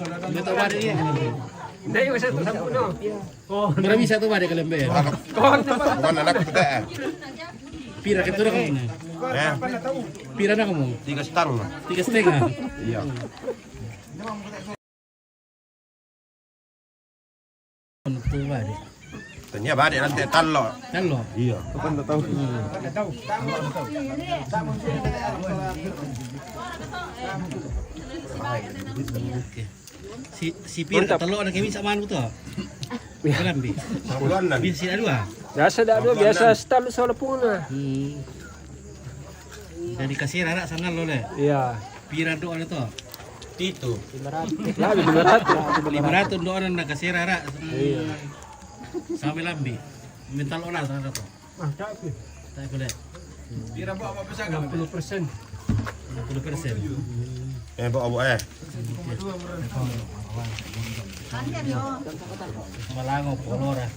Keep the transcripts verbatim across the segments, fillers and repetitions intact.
Nggak tahu ada ni. Nggak, iya, saya tak sambut, no. Berapa bisa tu pada kalembe? Mana nak kita? Pira kita dah kamu ni? Eh? Pira nak kamu? Tiga setengah. Tiga setengah? Iya. Untuk balik. Tanya balik nanti talo. Talo? Iya. Apa ndak tahu? Hmm. Oke. Si, si pira talo nak kami sama anu tu? Iya. Berapa? Sampulan dan. Bisa sila dua? Biasa dah dua, biasa setalo soal pun lah. Hmm. Dari kasir arak sana lo le. Iya. Pira doa tu? Titu. Lima ratus. Lah, lima ratus. Lima ratus doa nak kasir arak. Iya. Sampai lambi. Mental olah sana tu. Ah, tak apa. Tak boleh. Pira, Pak, apa pesan? Enam puluh persen. Enam puluh persen. Eh, Pak, apa, eh? Malango, Polora.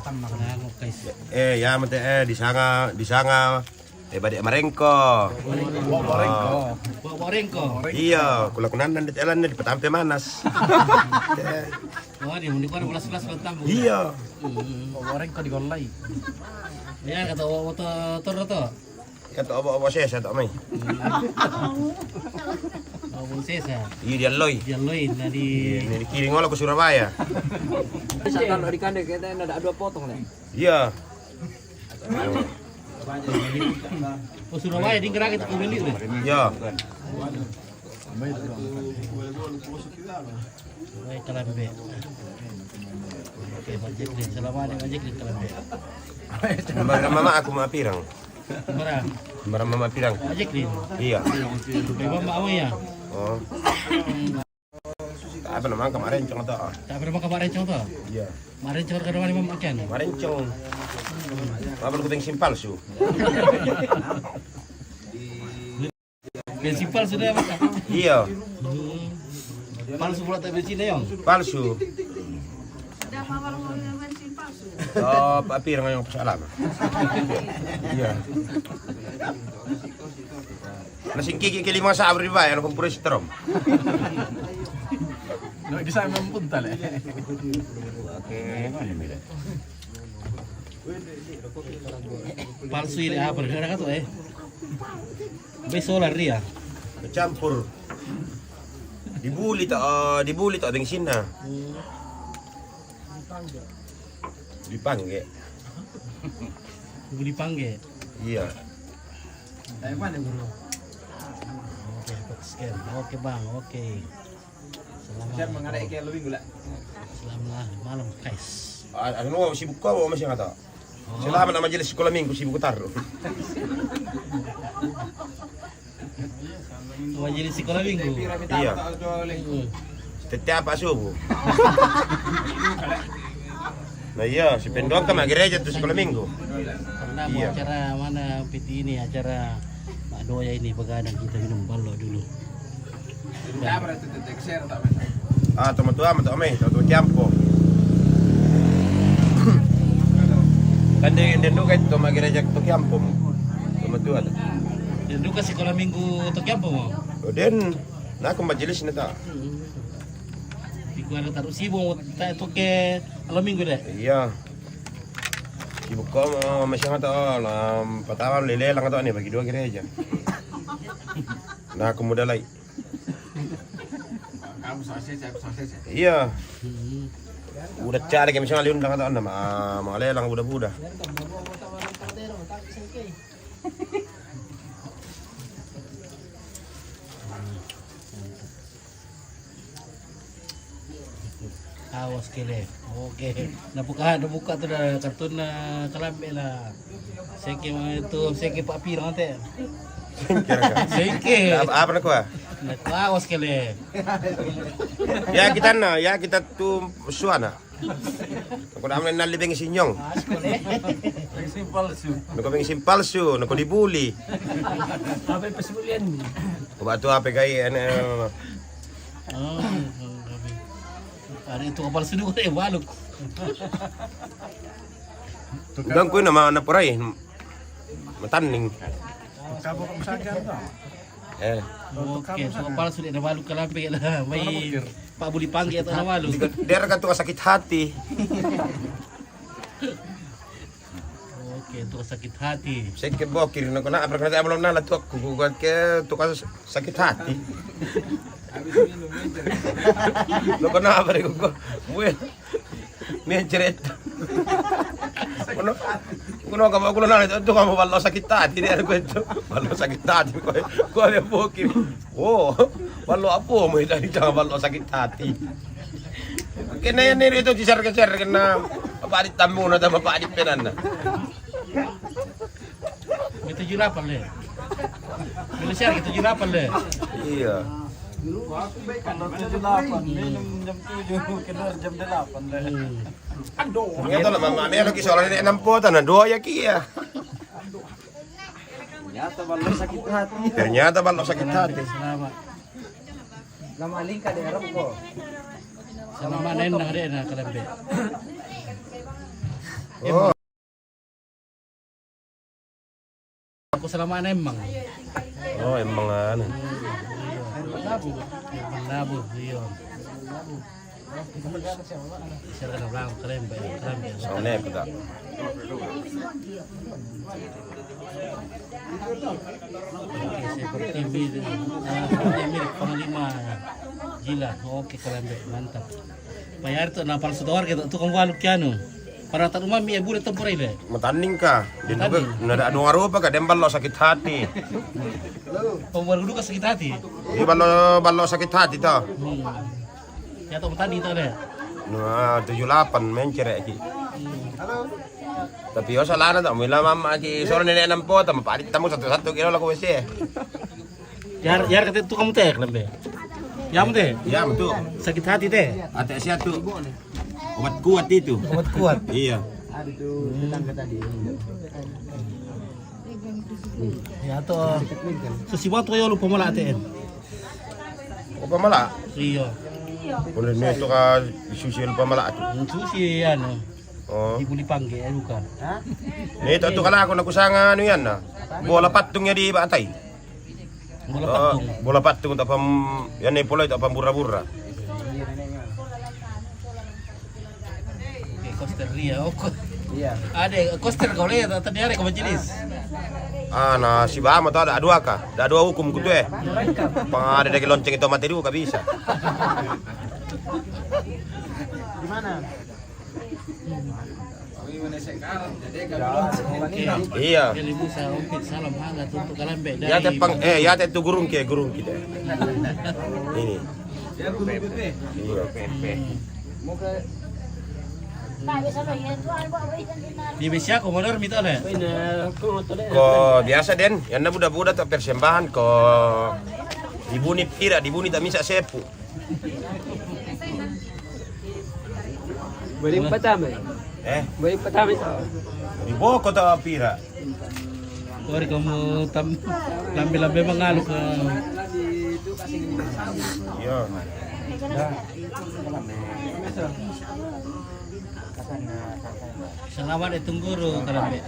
Malango, guys. Eh, ya, mate, eh, di sana, di sana. Eh, balik marengko. Buat marengko. Buat marengko. Iya, kula kunan dan jalan ni dipetampe manas. Oh, dia mending kau belas-belas betam. Iya. Hmm. Buat marengko di golai. Ya, kata obo to, tur to. Kata obo-obo sesa to, mai. Obo sesa. Iya, dia loi. Dia loi, nah di. Iya, ini dikirim olah ke Surabaya. Bisa kalau di kande kita ada dua potong, nih. Iya. Oh, Surabaya, di gerak itu kau beli, nih. Iya. Baik, kalambe. Oke, Pak Jekri. Selama ada Pak Jekri, kalambe. Barang mama aku ma pirang. Barang. Barang mama pirang. Pak Jekri. Iya. Memang mau ya? Oh. Apa nama kemarin contoh? Tak pernah kemarin contoh. Iya. Kemarin contoh kada mana makan. Kemarin cong. Apa lu kuping simpal su? Bensin palsu dah, Pak? Iya. Hmm. Palsu pula tak bensin dah, Yong? Palsu. Oh, Pak Pir ngayong salam. Iya. Nasi kiki ke lima sabri ba, yang kumpul strom. Nggak bisa mempuntal ya. Oke, mana beda? Palsu ini apa? Ada kata, eh? Be solar dia. Campur. Dibuli tak, eh, dibuli tak bensinnya. Hmm. Dipangge. Dibuli pangge. Iya. Dari mana, Bro? Oke, scan. Oke, Bang. Oke. Selamat. Siap mengenai ke lebih gula. Selamat malam, guys. Ah, anu, sibuk kau masih kata. Oh. Selamat nama jelas sekolah minggu sibuk taruh. Wah, jadi sekolah minggu. Iya. Hmm. Setiap Pak subuh. Nah iya, si Pendong kan gereja tuh sekolah minggu. Pernah mau. Iya. Acara mana, P T ini, acara Mak Doya ini begadang, kita minum balok dulu. Ah, toma tua, toma tua, toma tua kiampo. Kan dia, dia tu kan toma gereja tu kiampo. Toma tua tu. Dia tu kan sekolah minggu tu kiampo mo. Oh, den, nak aku majelis ni tak. Hmm. Di kuara taruh sibuk tak tu ke malam minggu deh. Iya. Sibuk kau mau masih nggak tahu lah. Pertama lele lang tahu ni bagi dua gereja. Nah, aku muda lagi. Kamu sausage, saya sausage ya? Iya. Udah cari kami sama liun dengan tahu nama, ah, mau lelang buda-buda. Awas kele. Oke. Nabuka, nabuka tu dah kartun na kalambe lah. Seke itu, seke Pak Pirang te. Seke. Apa, apa nak kuah? Nak kuah awas kele. Ya kita na, ya kita tu suana. Aku dah mengenal di bengi sinyong. Bengi palsu. Nako bengi palsu, nako dibuli. Apa pesulian ni? Obat tu apa kai ane? Oh, ada itu kapal sudu eh baluk. Tukang kuih nama anak perai. Mataning. Tukang buka usaha kan tu. Eh. Oke, tukang palsu dek nabalu kalambe lah. Mai Pak Buli pangge atau nabalu. Dia kan tukang sakit hati. Oke, tukang sakit hati. Sekke bokir, no kena apa kena belum nala tuakku, ku ke tukang sakit hati. No kena apa ku, ku, mue, mencret. Kuno, kuno kamu kuno nala itu kamu ballo sakit hati dia ku itu. Ballo sakit hati ku, ku ada bokir. Oh, ballo apa mau itu jangan ballo sakit hati. Kena yang ini itu diser-geser kena apa di tamu na tambah apa di penan na. Ini tujuh delapan le. Malaysia kita tujuh delapan le. Iya. Kalau tujuh delapan, minum jam tujuh, keluar jam delapan le. Hmm. Ternyata lah mama melo ki soalnya enam pota na dua ya kia. Ternyata ballo sakit hati. Ternyata ballo sakit hati. Selamat. Lama lingka di Eropa. Selamat nendang dek na kalambe. Oh. Aku selama nembang. Oh, emang anu. Emang labu, iya. Saya kena bilang keren, baik, keren, ya. Soalnya aku tak. Oke, seperti ini, eh, seperti ini, Panglima Jila. Oke, keren, baik, mantap. Bayar tu, napal setor kita, tukang walu kianu. Para tak rumah mi, eh, boleh tempur ini. Matanding ka. Dia juga, nada anu arupa ka, dia ballo sakit hati. Pembuat dulu ka sakit hati. Iya, ballo, ballo sakit hati tu. Hmm. Ya, tu matanding tu ada. Nah, tujuh lapan main cerai ki. Hmm. Tapi yo salah na tu, mila mama ki, sore nenek enam pota, ma padi tamu satu-satu kilo laku besi. Yar, yar kata tukang teh, lembe. Ya, mu teh? Ya, betul. Sakit hati teh. Ada siap tu. Obat kuat itu. Obat kuat. Iya. Aduh, tetangga tadi. Ya, to. Susi waktu yo lupa malah A T M. Apa malah? Iya. Boleh ni tu ka susi lupa malah tu. Hmm, susi, anu. Oh. Di Buli pangge, eh, luka. Ni tu, tu kalau aku nak kusanga anu yan na. Bola patung ya di batai. Bola patung. Bola patung tak pam, ya ni pula tak pam bura-bura. Oke, koster dia, oh, ko-, iya. Ada koster kau lihat, tadi ada kau majelis. Ah, na si bama tu ada dua ka, ada dua hukum ku tu eh. Pang ada dari lonceng itu mati dua ka bisa. Di mana? Oke. Iya. Jadi bisa ompit salam hangat untuk kalambe. Ya dari tepang, eh, ya tetu gurung ke, gurung kita. Ini. Iya. Hmm. Di Besia komodor mito le. Ko biasa den, yang buda-buda tu persembahan ko dibuni pira, dibuni tak misa sepu. Boleh patame. Eh? Boleh patame. Di boko ta pira. Kori kamu tam, lambe-lambe mangalu ka. Iya. Selamat eh tungguru kalambe.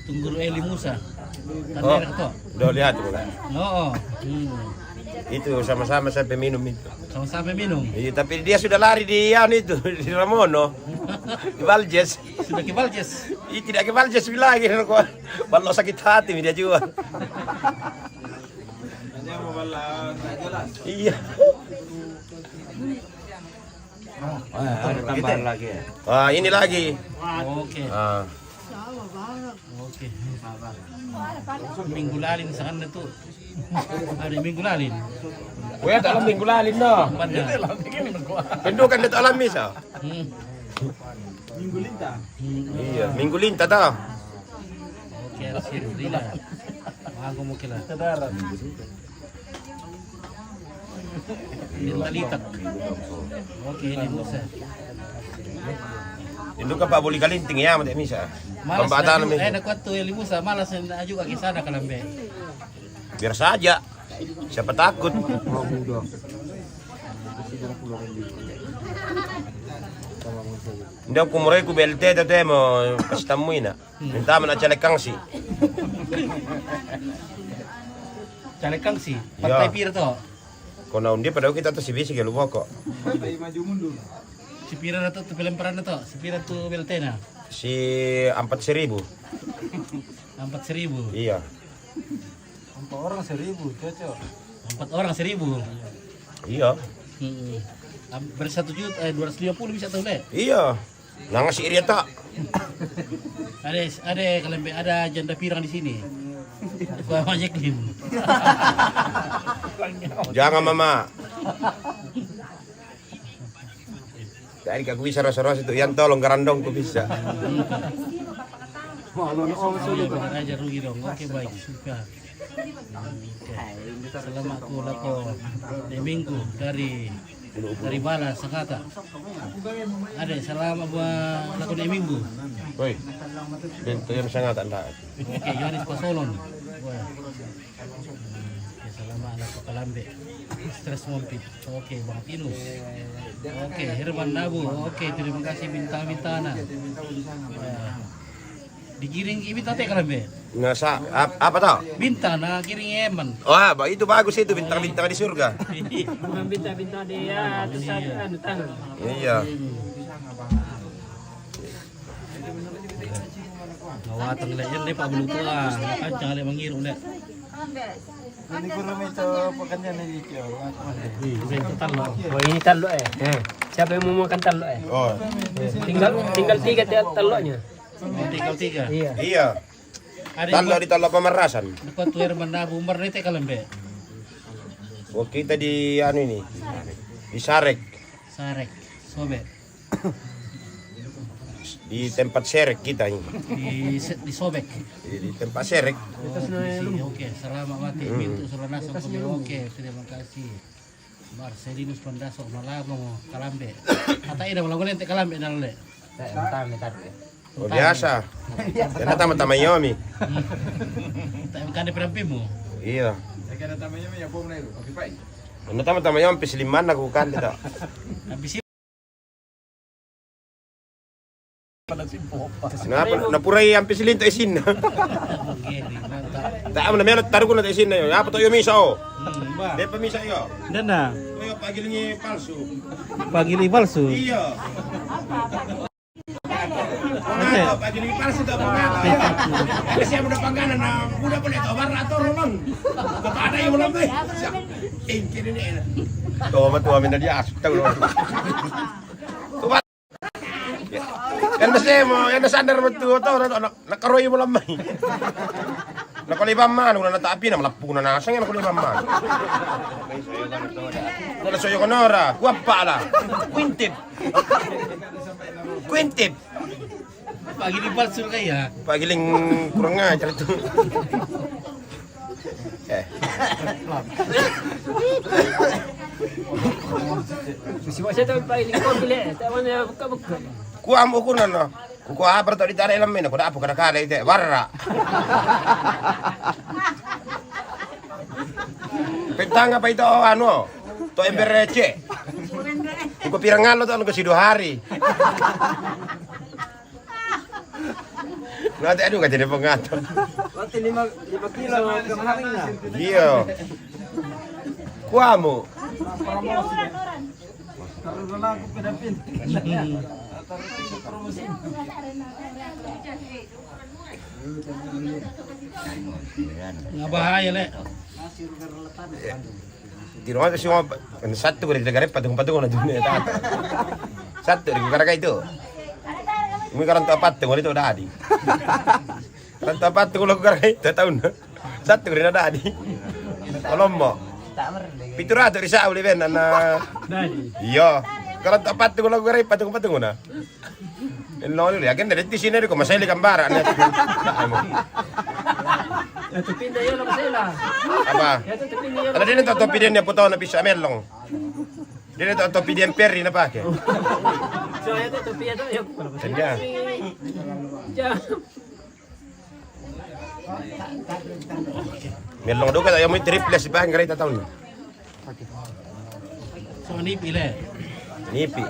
Tungguru Eli Musa. Oh, tadi ada ketok. Udah lihat tu kan? Oh, oh. Hmm. Itu sama-sama sampai minum itu. Sama-sama minum. Iya, tapi dia sudah lari di anu itu, di Ramono. Di Baljes. Sudah ke Baljes. Iya, tidak ke Baljes lagi. Balok sakit hati dia juga. Iya. Oh, ada tambahan lagi ya? Ah, ini lagi. Oke. Ah. Oke. Minggu lalin sana tu. Ada minggu lalin. Weh, dalam minggu lalin dah. Mana? Pendukan dia tak alami sah. Hmm. Minggu linta. Hmm. Iya, minggu linta dah. Oke, Sirina. Aku mau kira. Minta litak. Oke, ini bisa. Itu kan Pak Buli Kalinting ya, Mak Misa. Malas pembatalan dah, ini. Eh, nak kuat tu, Eli Musa, malas nak juga ke sana kalambe. Biar saja. Siapa takut? Ndio kumuroi ku B L T tu temo kasih tamu ina. Hmm. Minta mana caleg kangsi. Caleg Kangsi. Iya. Partai pira to? Ko na undi pada kita to si bisi ke lu boko. Partai maju mundur. Si pira na to tu pelemparan to? Si pira tu beltena? Si empat seribu. Empat seribu. Iya. Empat orang seribu, cocok. Empat orang seribu. Iya. Hmm. Am- Bersatu juta, eh, dua ratus lima puluh bisa tahu deh. Iya. Nang si iri ta. Ada, ada kalembe, ada janda pirang di sini. Gua banyak lim. Jangan mama. Dari aku bisa rasa-rasa itu, yang tolong garandong ku bisa. Iya, Bang Raja rugi dong. Oke, baik, suka. Oke. Selamat ku lako ne minggu dari, dari bala sangata. Ada selamat buat lako ne minggu. Woi. Bentuk yang sangat anda. Oke, Yohanes Pasolon. Wah. Oke, selamat lako kalambe. Stres mompit. Oke, Bang Tinus. Oke, Herman Nabu. Oke, terima kasih bintang-bintana. Ya. Digiring ibi tate kalambe. Ngasa ap- apa tau? Bintang na giring eman. Wah, ba- itu bagus itu bintang-bintang di surga. Bukan bintang-bintang di ya, terus anu tangan. Iya. Ngawatang le, yan le pa bulu tua. Kancang le mangiru le. Ini kurang itu pekerjaan ini, Cio. Ini talo. Oh, ini talo eh. Siapa yang mau makan talo eh? Oh. Tinggal tinggal tiga te- talonya. Tinggal tiga. Iya. Iya. Ada talo di talo pemerasan. Dekat tu air mana bumbar ni te kalambe. Oh, kita di anu ini. Di Sarek. Sarek, Sobek. Di tempat serek kita ini. Di se- di Sobek. Di, di tempat serek. Oh, di sini. Oke, selamat mati. Hmm. Pintu sudah nasong kami. Oke, terima kasih. Marcelinus Pandaso Malamo kalambe. Kata ida Malamo lente kalambe dalam le. Entah ni tadi. Oh, biasa. Yana tama-tama yomi. Tak bukan di perampimu. Iya. Yana tama-tama yomi pis lima na ku kan itu. Habis Na, na purai ampe silinto isinna. Oke, mantap. Ta amna melo taruku na isinna yo. Apa to yo misa o? Hmm, ba. Depa misa yo. Dana. Ko yo pagilingi palsu. Pagilingi palsu. Iya. Oke. Nah, pagilingi palsu to pangana. Kasi amo na pangana na muda pole to barra to ronong. Ada yo belum be. Ingkir ini enak. To matua minda dia asu tau. Yanda semo, yanda sandar betul to, na, na, nakaroi mo lamai. Nakalibang manu na tapi na malapung na nasang, nakalibang manu. Wala soyo kanora, kuapa la. Kuintip. Kuintip. Pagi di palsu kaya. Pagiling kurang ajar tu. Eh. Siwa siya to pa ini ko bile, tawa na buka-buka. Kuamu ku nana. Ku ko abra to di tare lam mena ko da apu kada kada ite warra. Pentanga pa ito anu. To emberece. Ku ko pirang alo to anu ko sido hari. Nanti aduh gak jadi pengatur. Berarti lima, lima kilo kemarin ya? Iya. Kuamu. Karena aku pedapin. Nggak bahaya, Lek. Di rumah kasi mo, satu ko di tagare patung-patung na dunia ta. Satu di karaga itu. Umi karanto patung itu dadi. Karanto patung lo karaga itu taun. Satu ko di dadi. Kolombo. Pitu ratu di sa uli ben na. Iyo. Karanto patung lo karaga patung-patung na. Ino ni agen dari di sini ko masai kambara ne. Ya tu pinda yo lo masai la. Apa? Ya tu pinda yo. Ala dini to topi dia puto na bisa melong. Dini to topi dia peri na pake. So ya tu topi ya tu yo. Tanya. Ya. Melong duka ya mo triple si bang kereta tahun. So nipi le. Nipi.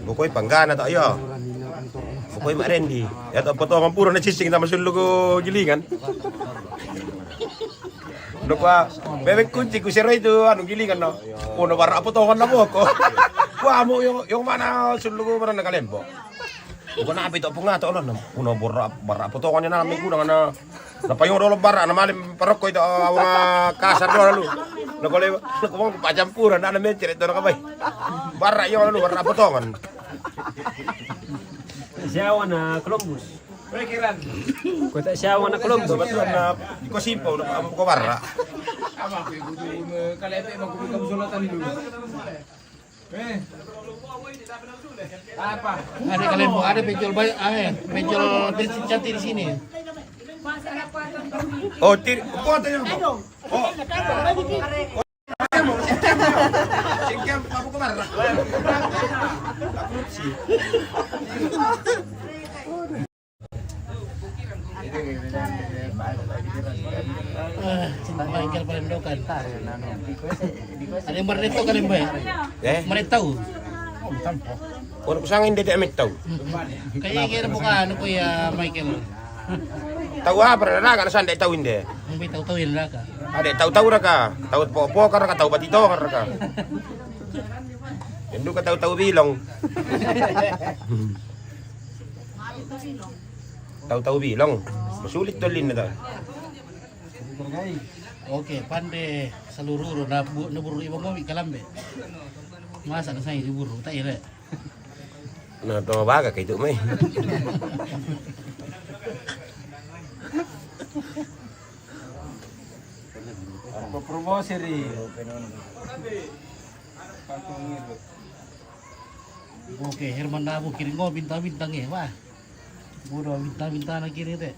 Bukoi panggana to, iyo. Bukoi ma Rendi. Iya to, potongan pura na cicing sama sulu ko gilingan. Udah kua, bebek kunci ku sero itu, anu, gilingan no. Uno bara potongan na boko. Kua mu yang, yang mana sulu ko mana na kalembo. Bukan apa itu punga to, uno bara, bara potongan na mi gudang na. Na payung dolo bara, na malim parokko itu, awang kasar dolo lu. Na kole, na kumang pacampuran, na mencret itu na kabai. Bara yang lalu, bara potongan. Siawan na Columbus. Kota siawan na Columbus. Kebetulan na di Kosipo, na apa ko bara. Ada kalian, ada penjual baik, ah, eh, penjual bensin cantik di sini. Oh, tir, kuota yang. Oh. Singkem, apa ko bara? Korupsi. Ah, Michael Palendokan. Ada yang meretau kali, Mbak? Eh? Meretau. Orang kusangin dia tak meretau. Kayaknya kira bukan aku ya, Michael. Tau apa, raka na sande tau inde. Mbak tau-tau yang raka. Ada tau-tau raka. Tau popo raka, tau batito raka. Yang duka tau-tau bilong. Tau-tau bilong. Sulit tolin na ta. Oke, pande seluruh na bu-, na buru ibu ngomi kalambe. Masa na saya diburu, tak ile. Na to baga ka itu mai. Apa promosi ri? Oke, Herman Dabu kiri ngo bintang-bintang ya, wah. Bodoh bintang-bintang na kiri te.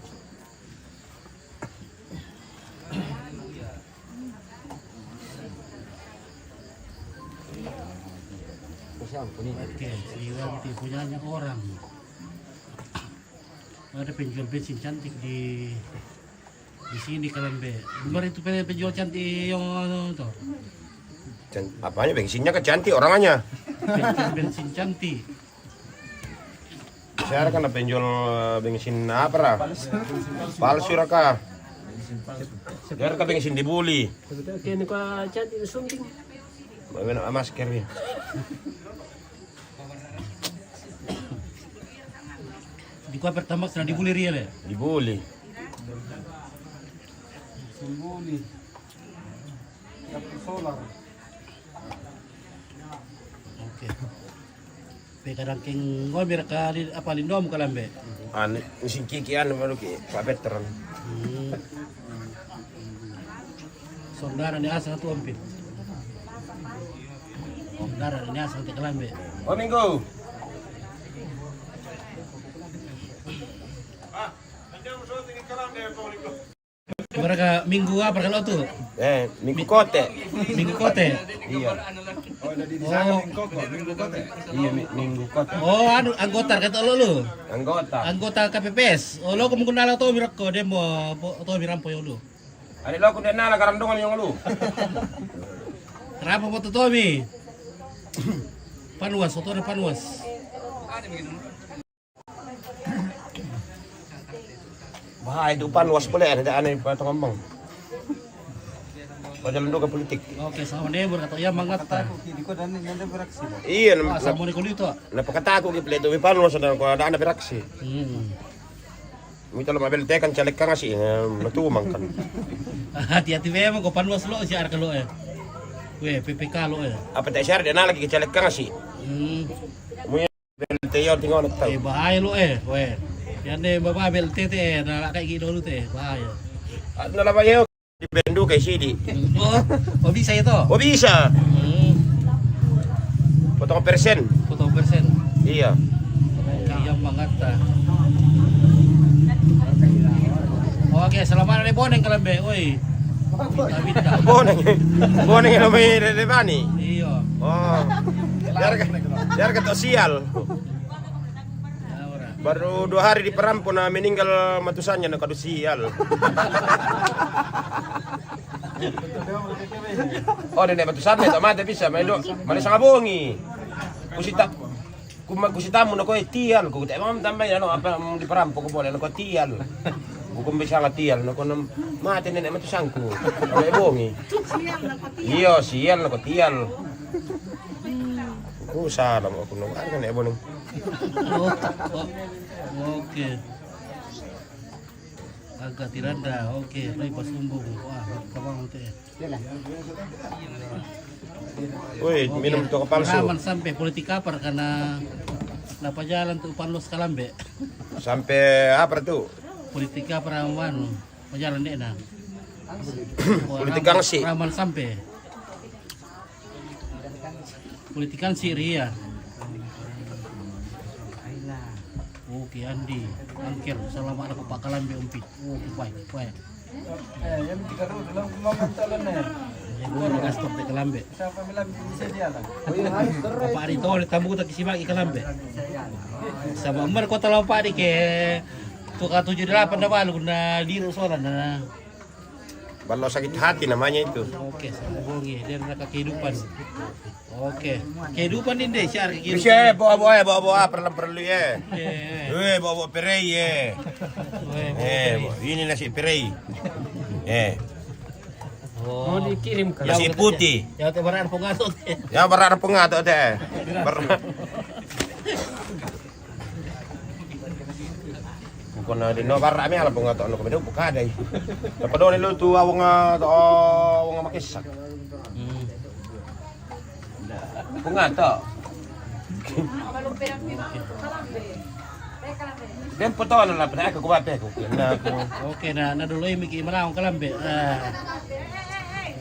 Oke, Sriwanti punyanya orang. Ada penjual bensin cantik di, di sini kalambe. Kemarin itu pe-, penjual cantik yang anu tuh. Can-, apanya bensinnya kan cantik orangnya. Penjual bensin cantik. Saya kan penjual, eh, bensin apa ra? Palsu raka. Dia raka bensin dibuli. Sebetulnya kayak ini kok cantik sunting. Mana masker ya? Di kuah pertama sudah dibuli ria le. Dibuli. Dibuli. Dapur solar. Oke. Pe kadang keng ngomi raka li-, apa lindom kalambe. Anu, mesin kiki anu baru ki, Pak Veteran. Hmm. Saudara ni asal tu ampi. Saudara ni asal tu kalambe. Oh, Minggu. Mereka minggu apa kalau tu? Eh, Minggu Kote. Minggu Kote. Iya. Oh, jadi di sana Oh. Minggu Kote, Minggu Kote. Iya, mi-, Minggu Kote. Oh, anu, anggota kata lo lu. Anggota. Anggota K P P S. Oh, lo kemungkinan lo tu mirak ko demo, po-, tu mirampo yang lu. Ada lo aku dia nala karandongan yang lu. Kenapa foto Tommy? Panwas, foto ada Panwas. Bahaya itu Panwas boleh ada ane patong ambang. Pajalan duka politik. Oke, sama nih berkata ya mangat ta. Iya, Wah, sama nih kulit tuh. Na pakataku ki pele tu Panwas ada ko ada ane beraksi. Hmm. Mita lo mabel tekan caleg kangasi, eh, matu mangkan. Hati-hati memang ko Panwas lo si arka lo eh. We, P P K lo eh. Apa tak siar dia na lagi ke caleg kangasi. Hmm. Mu ya bel te yo tingo na tau. Eh, bahaya lo eh, we. Yang ne baba bel tete eh, na kayak gitu dulu teh, bahaya. Ah, na lama yo di bendu kayak sidi. Oh, oh bisa ya toh? Oh, bisa. Hmm. Potong persen. Potong persen. Iya. Iya, mangat ta. Oke, selamat hari Boneng kalambe, oi. Boneng. Boneng yang lebih dari Bani. Iya. Oh. Biar ke, biar ke sial. Baru dua hari di Perampo na meninggal matusannya na kadu sial. Oh, nenek matusannya tak mate bisa, main do. Mana sanga bongi. Usita. Ku ma-, ku sitamu na ko, eh, tial. Ku te mam tambay, ano, apa, mm, di parampo ko bole, ano ko, tial. Ku kumbisanga tial, ano ko, nam-, mate nene matusangku. Ano, e bongi. Tial na ko, tial. Iyo, sial na ko, tial. Ku salam aku, no, ano, e bongi. Oh, oh, oke. Agak tiranda, oke, noi pasumbung. Wah, kabang te. Woi, minum tu kapal su. Raman sampe politik apa karena napa jalan tu panlos kalambe. Sampe apa tu? Politik apa raman? Pajalan dek na. Politik gangsi. Raman sampe. Politik gangsi ria. Oke, Andi, Angkel, selamat ada Pak Kalambe, Umpit. Oke, baik, baik. Eh, yang kita tu dalam rumah mantalan ni. Yang gua nak stop di Kalambe. Siapa bilang bisa dia lah? Apa hari tu, tamu tak kisi bagi Kalambe. Sama Umar kota Lopa di ke tukar tujuh delapan dah balu na liru soalan na. Balok sakit hati namanya itu. Oke, sama bongi, dia neraka kehidupan. Oke, kehidupan ini deh, share kehidupan. Bisa, bawa-bawa, bawa-bawa, perlu-perlu ya. Iya, iya. Eh, bawa-bawa perei ya. Weh, bawa Eh, perei. Ini nasi perei. Eh, Oh. Mau dikirim ke Nasi putih. Ya, te barang pengato te. Ya, barang pengato te. Bar- Bukan ada no barang, me ala pengato no kemudian buka dai. Dapat doni lu tu awang, ah, awang makissak. Hmm. Pengato. Dem potona la pena aku kuwa pe ku kena aku. Oke, na, na dulu imi ki malang Kalambe. Eh.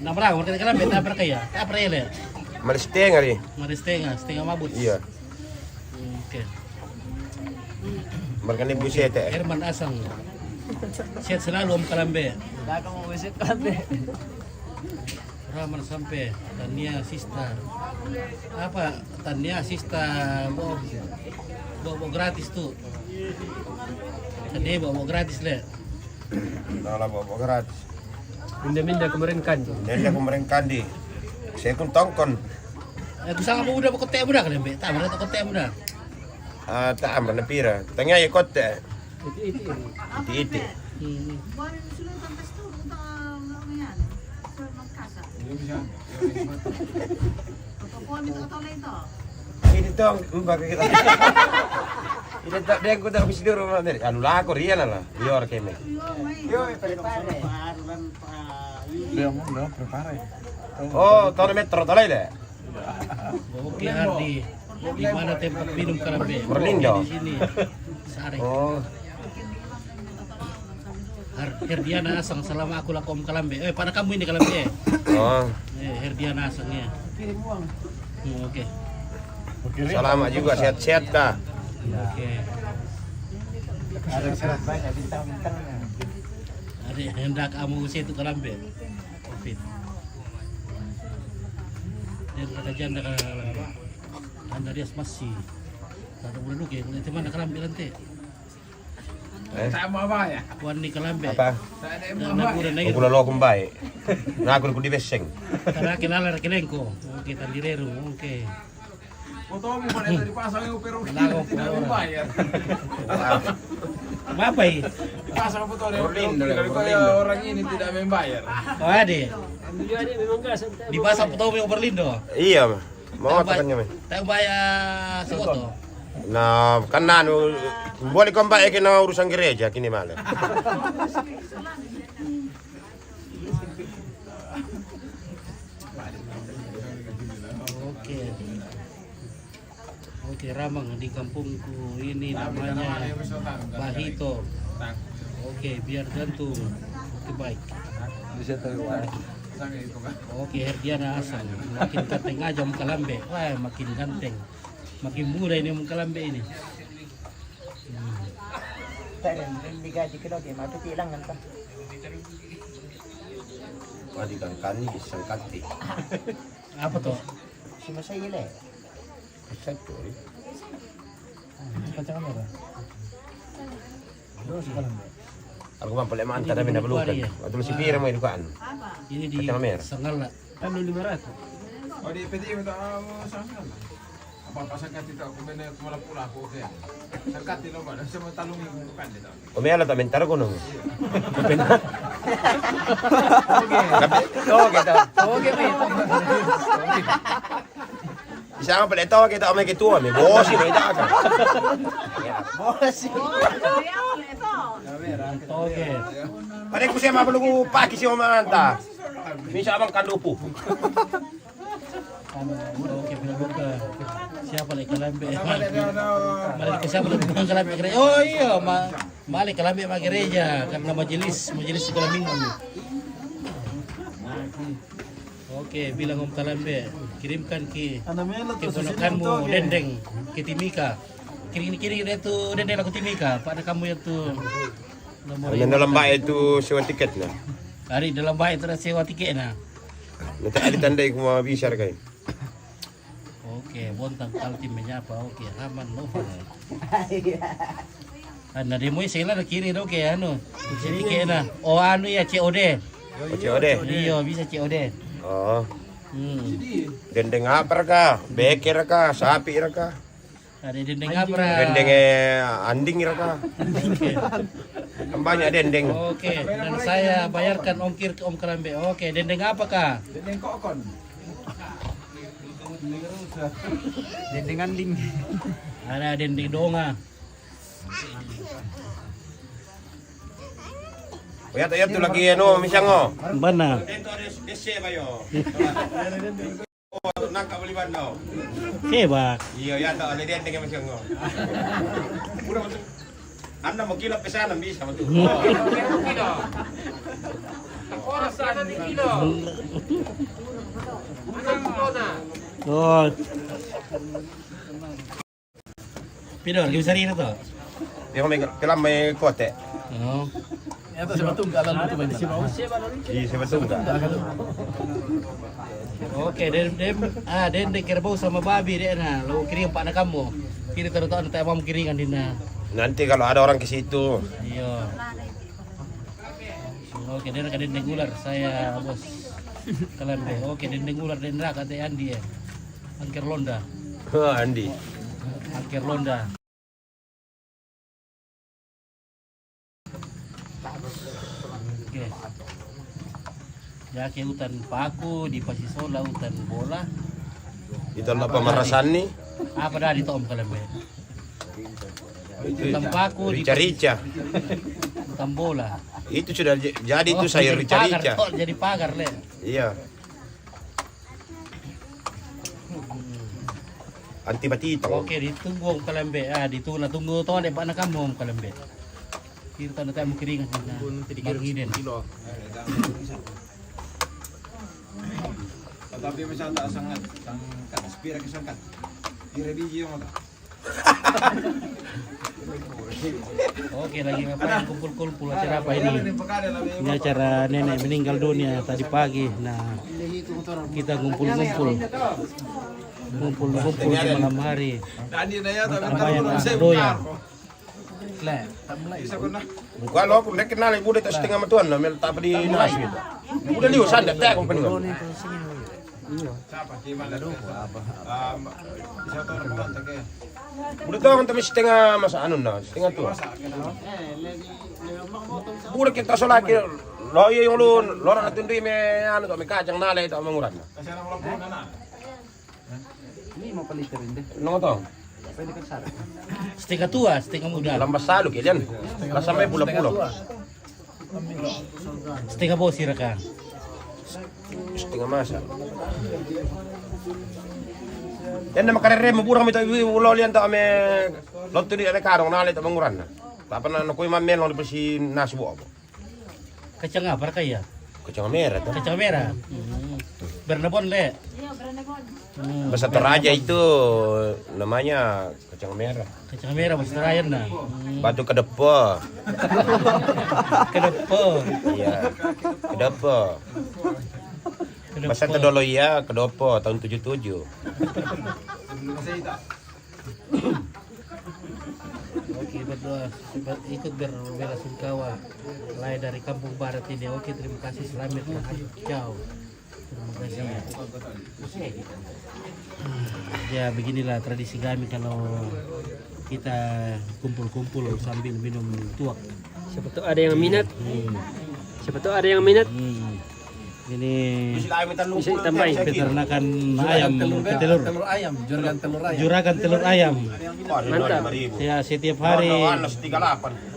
Na malang, mereka Kalambe, tak percaya. Tak percaya le. Mari setengah ni. Mari setengah, setengah mabut. Iya. Oke. Mereka ni buset, eh. Herman Asang. Sehat selalu, Om Kalambe. Kakak mau buset Kalambe. Raman sampe, Tania Sista. Apa, Tania Sista, bo, bo, bo gratis tu. Tania bo, bo gratis le. Nala bo, bo gratis. Minda-minda kemarin kan. Minda kemarin kan di. Saya kun tongkon. Eh, ku sama muda, bo kote muda kan, be? Tak, muda tak kote muda. Ah, tak, mana pira. Tanya ya kote. Iti-iti. Iti-iti. Hmm. Ini tong, mbak kita. Ini tak dia aku tak bisa dulu, mana? Anu lah, aku Rian lah. Lior keme. Yo, prepare. Dia mau, dia prepare. Oh, tahun metro, tak lain deh. Oke, Ardi, di mana tempat minum Kalambe? Berlindo. Di sini. Sari. Oh. Har-, Herdiana Asang, selama aku lakom Kalambe. Eh, pada kamu ini Kalambe, eh? Oh. Eh, Herdiana Asang, ya. Hmm, oke. Selamat juga, sehat-sehat kah? Oke. Ada serat banyak bintang-bintangnya. Ada hendak kamu usia itu Kalambe. Covid. Dia kata janda Kalambe. Anda dia masih. Kata udah duke, kalau itu mana Kalambe nanti? Eh? Sama apa ya? Kuan ni Kalambe. Apa? Saya ada yang Nah, mau aku udah apa ya? Naik. Aku lalu aku baik. Nah, aku, aku di beseng. Terakhir lalar kelengko. Oke, tandireru. Oke. Fotomu mana tadi pasang yang peru Lalu tidak membayar. Apa ini? Pasang foto dia Berlin, peru Berlin. Orang ini tidak membayar. Oh, ada. Dia ada memang gas. Dipasang foto yang Berlindo. Iya, mau apa kan kami? Tak bayar sekoto. Nah, kan anu, boleh kau bayar kena urusan gereja kini malam. Oke. Oke, Ramang di kampungku ini namanya Bahito. Oke, biar gantung. Oke, baik. Bisa tahu. Oke, Herdiana Asang. Makin ganteng aja Om Kalambe. Wah, makin ganteng. Makin muda ini Om Kalambe ini. Hmm. Tadi digaji kilo dia mati hilang kan. Wah, di kangkani bisa kati. Apa tuh? Si Masai ile. Satu. Kacang merah. Terus kalau aku mah boleh mantan tapi nak belukan. Waktu masih pira mau dukaan. Ini di Kacang merah. Sangala. Kan lima ratus. Oh, di P T M tak mau sangala. Papasakati to, kumene kumala pula ko ke. Sakati lo ba, sa matalungi ko kande to. Kumela to mentar ko no. Toge, toge, mate. Isa nga pala ito, kita kami kituwa, may bosi, may daka. Bosi. Toge. Pare ko siya mapalugo, paki siya umanta. Minsan abang kandupo. Ano, okay, pinabuka. Siapa lagi kalambe? Malik ke siapa lagi? Bukan kalambe gereja. Oh iya, ma malik kalambe ma gereja karena majelis, majelis sekolah minggu. Oke, bilang Om Kalambe, kirimkan ke keponakanmu Dendeng ke Timika. Kirim-kirim dia tu Dendeng aku Timika, pada kamu yang tu. Ano na lang ba ito sewa tiket na? Hari dalam baik tu dah sewa tiket na. Nanti ada tanda ko mga bisar kayo. Oke, Bontang Kaltim menyapa. Oke, Haman Noval. Nah, demo saya lah kiri dong ke anu. Jadi ke na. Oh, anu ya, C O D. O C O D. Iya, bisa C O D. Oo. Hmm. Dendeng apa ka? Beker ka? Sapi ka? Ada dendeng apa? Dendeng eh, anding ka? Kan banyak dendeng. Oke, dan saya bayarkan ongkir ke Om Kalambe. Oke, dendeng apa kah? Dendeng kokon. Dendeng anding. Ada dendeng donga. Oya to, oya to lagi ano, misang o. Bana. Dito ada dese ba yo. O, nangka bali banda o. Seba. Iyo, oya to, ada dendeng misang o. Pura mo to. Anda mo kilo pesanan bisa mo to. Oh. Pidor, gimana sari na to? Di ko may kilam may kote. Oh. Ito si Batungga, alam mo ito ba? Di sa Batungga. Oke, den den ah den den kerbau sama babi den na. Lo kiring pa na kamu. Kiri taruh tahu tahu mau kiringan din na. Nanti kalau ada orang ke situ. Iya. Oke, den ka den ular saya bos. Kalambe. Oke, den ular den raka te Andi ya. Angker londa. Oh, Andi. Angker londa. Oke. Ya ke hutan paku di Pasisola hutan bola. Ito na pamarasan ni. Apa dah di Tom Kalambe? Itu Hutan paku di rica-rica. Hutan bola. Itu sudah j- jadi Oh, itu sayur jadi pagar, rica-rica. Oh, jadi pagar le. Iya. Anti batito. Oke, ditunggu Om Kalambe. Ah, ditunggu tunggu to ada pa na kamu Om Kalambe. Kita na tayo kiringan na. Bangiden. Tapi misalnya tak sangat, sangat, spira ke sangat. Kira biji yang apa? Oke, lagi ngapain kumpul-kumpul acara apa ini? Ini acara nenek meninggal dunia tadi pagi. Nah, kita ngumpul-ngumpul. Ngumpul-ngumpul di malam hari. Tambah yang tak doya. Bukan lo, aku mereka kenal ibu dia tak setengah matuan lah, mel tak pedih nasi. Udah liu sanda tak aku pening. Udah tahu kan tapi setengah masa anu nah, setengah tua. Udah kita solat ke lo iya yung lo lo na tundui me anu to me kacang nale to manguran. Kasi anak ko lang po na na. Ini mo palitan rin din. Ano to? Pwede ka sa Setengah tua, setengah muda. Lambas salo kilian. Lasa may pula-pula. Setengah bosi raka. Setengah masa. Yan na makarere mo burang mito iwi ulo liyan to ame lotu di ane karong nale to manguran na. Tapa na nukui mamel nong di pasi nasi buo. Kacang apa raka ya? Kacang merah to. Kacang merah. Bernabon le. Bahasa Toraja itu namanya kacang merah. Kacang merah bahasa Toraja na. Batu kedepo. Kedepo. Iya. Kedepo. Bahasa Todolo iya, kedopo tahun tujuh tujuh. Oke, berdoa, ber- ikut berbela sungkawa. Lai dari Kampung Barat ini. Oke, terima kasih, selamat. Ciao. Ya, beginilah tradisi kami kalau kita kumpul-kumpul sambil minum tuak. Siapa tahu ada yang minat. Hmm. Siapa tahu ada yang minat. Hmm. Ini bisa ditambahin. Peternakan ayam, telur, telur ayam, juragan telur ayam. Juragan telur ayam. Mantap. Ya, setiap hari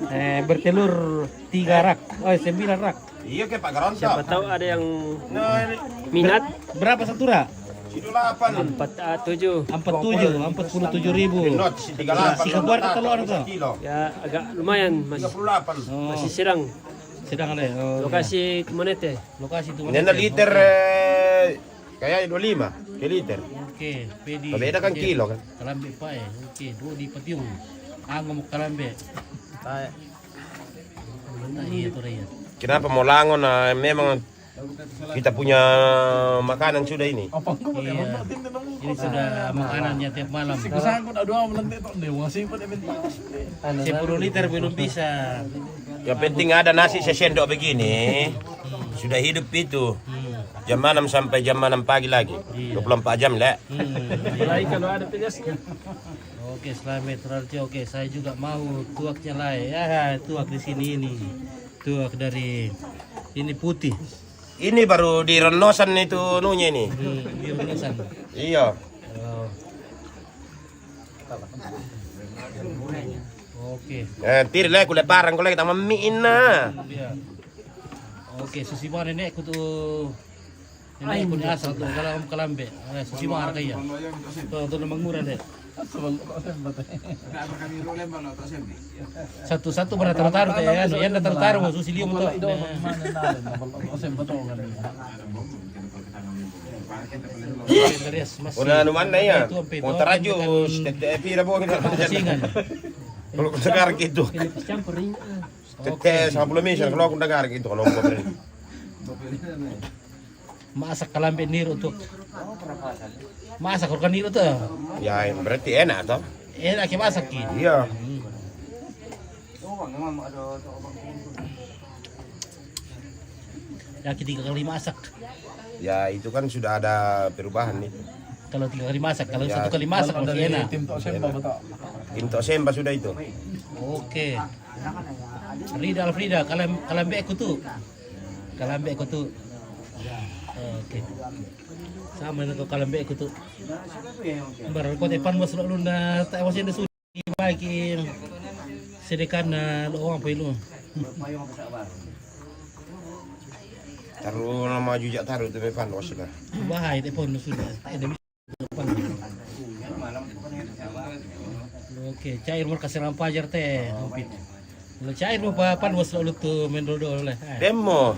eh, bertelur tiga rak, oh, sembilan rak. Iya, ke Pak Garonto. Siapa tahu ada yang minat. Berapa satu rak? Situ delapan. Empat, ah, tujuh. Empat tujuh, empat puluh tujuh ribu. Not, si tiga delapan. Si kabuar telur itu. Ya, agak lumayan, Mas. Tiga puluh delapan. Oh. Masih sedang. Sedang ada. Oh, lokasi Tumanete. Lokasi Tumanete. Ini liter, eh, kayak dua lima ke liter. Oke, pedi. Tapi ada kan kilo kan? Kalambe pae. Oke, dua di patiung. Anggo mau kalambe. Pae. Nah, iya tuh, iya. Kenapa mau langon? Nah, memang kita punya makanan sudah ini. Iya. Ini sudah makanannya tiap malam. Sepuluh liter belum bisa. Yang penting ada nasi sesendok begini. Sudah hidup itu. Jam enam sampai jam enam pagi lagi. Iya. Dua puluh empat jam, Le. Hmm, iya. Apalagi kalau ada tugasnya. Oke, selamat, Rarjo. Oke, saya juga mau tuaknya lah. Ya, tuak di sini ini. Tuak dari ini putih. Ini baru dirennosan itu nunya ini. Hmm, dirennosan. Iya. Oh. Oke. Eh, tiri le, kule parang kule kita mamiin na. Iya. Oke, susi mana nenek kutu. Nenek kutu asal tuh kalau kalambe. Eh, susi mana kaya. Tuh, tuh mangura deh. Satu-satu pernah taruh-taruh kayak anu, yang taruh-taruh mau susi liu tuh. Una anu mana ya? Mau taraju, tete pira bo kita. Singan. Kalau sekarang gitu. Campur ini. Tete sama puluh misal kalau aku dengar gitu kalau aku beri. Masak kalambe niru tuh. Masak kalau kan niru tuh. Ya, berarti enak toh. Enak ke masak ki. Iya. Hmm. Ya, tiga kali masak. Ya, itu kan sudah ada perubahan itu. Kalau tiga kali masak, kalau satu kali masak masih enak. Tim Tok Semba, betul. Tim Tok Semba sudah itu. Oke. Rida Alfrida, kalam kalambe aku tuh. Kalambe aku tuh. Oke. Sama dengan kalambe aku tuh. Baru kau tepan bos lo lunda tak masih ada sudah bagi sedekah na lo orang apa lu. Taruh nama jujak taruh tu mepan bos sudah. Bahaya telepon sudah. Ada Oke, cair mau kasih rampajar teh. Lo cair mau papan bos lo tuh main dulu dulu lah. Demo.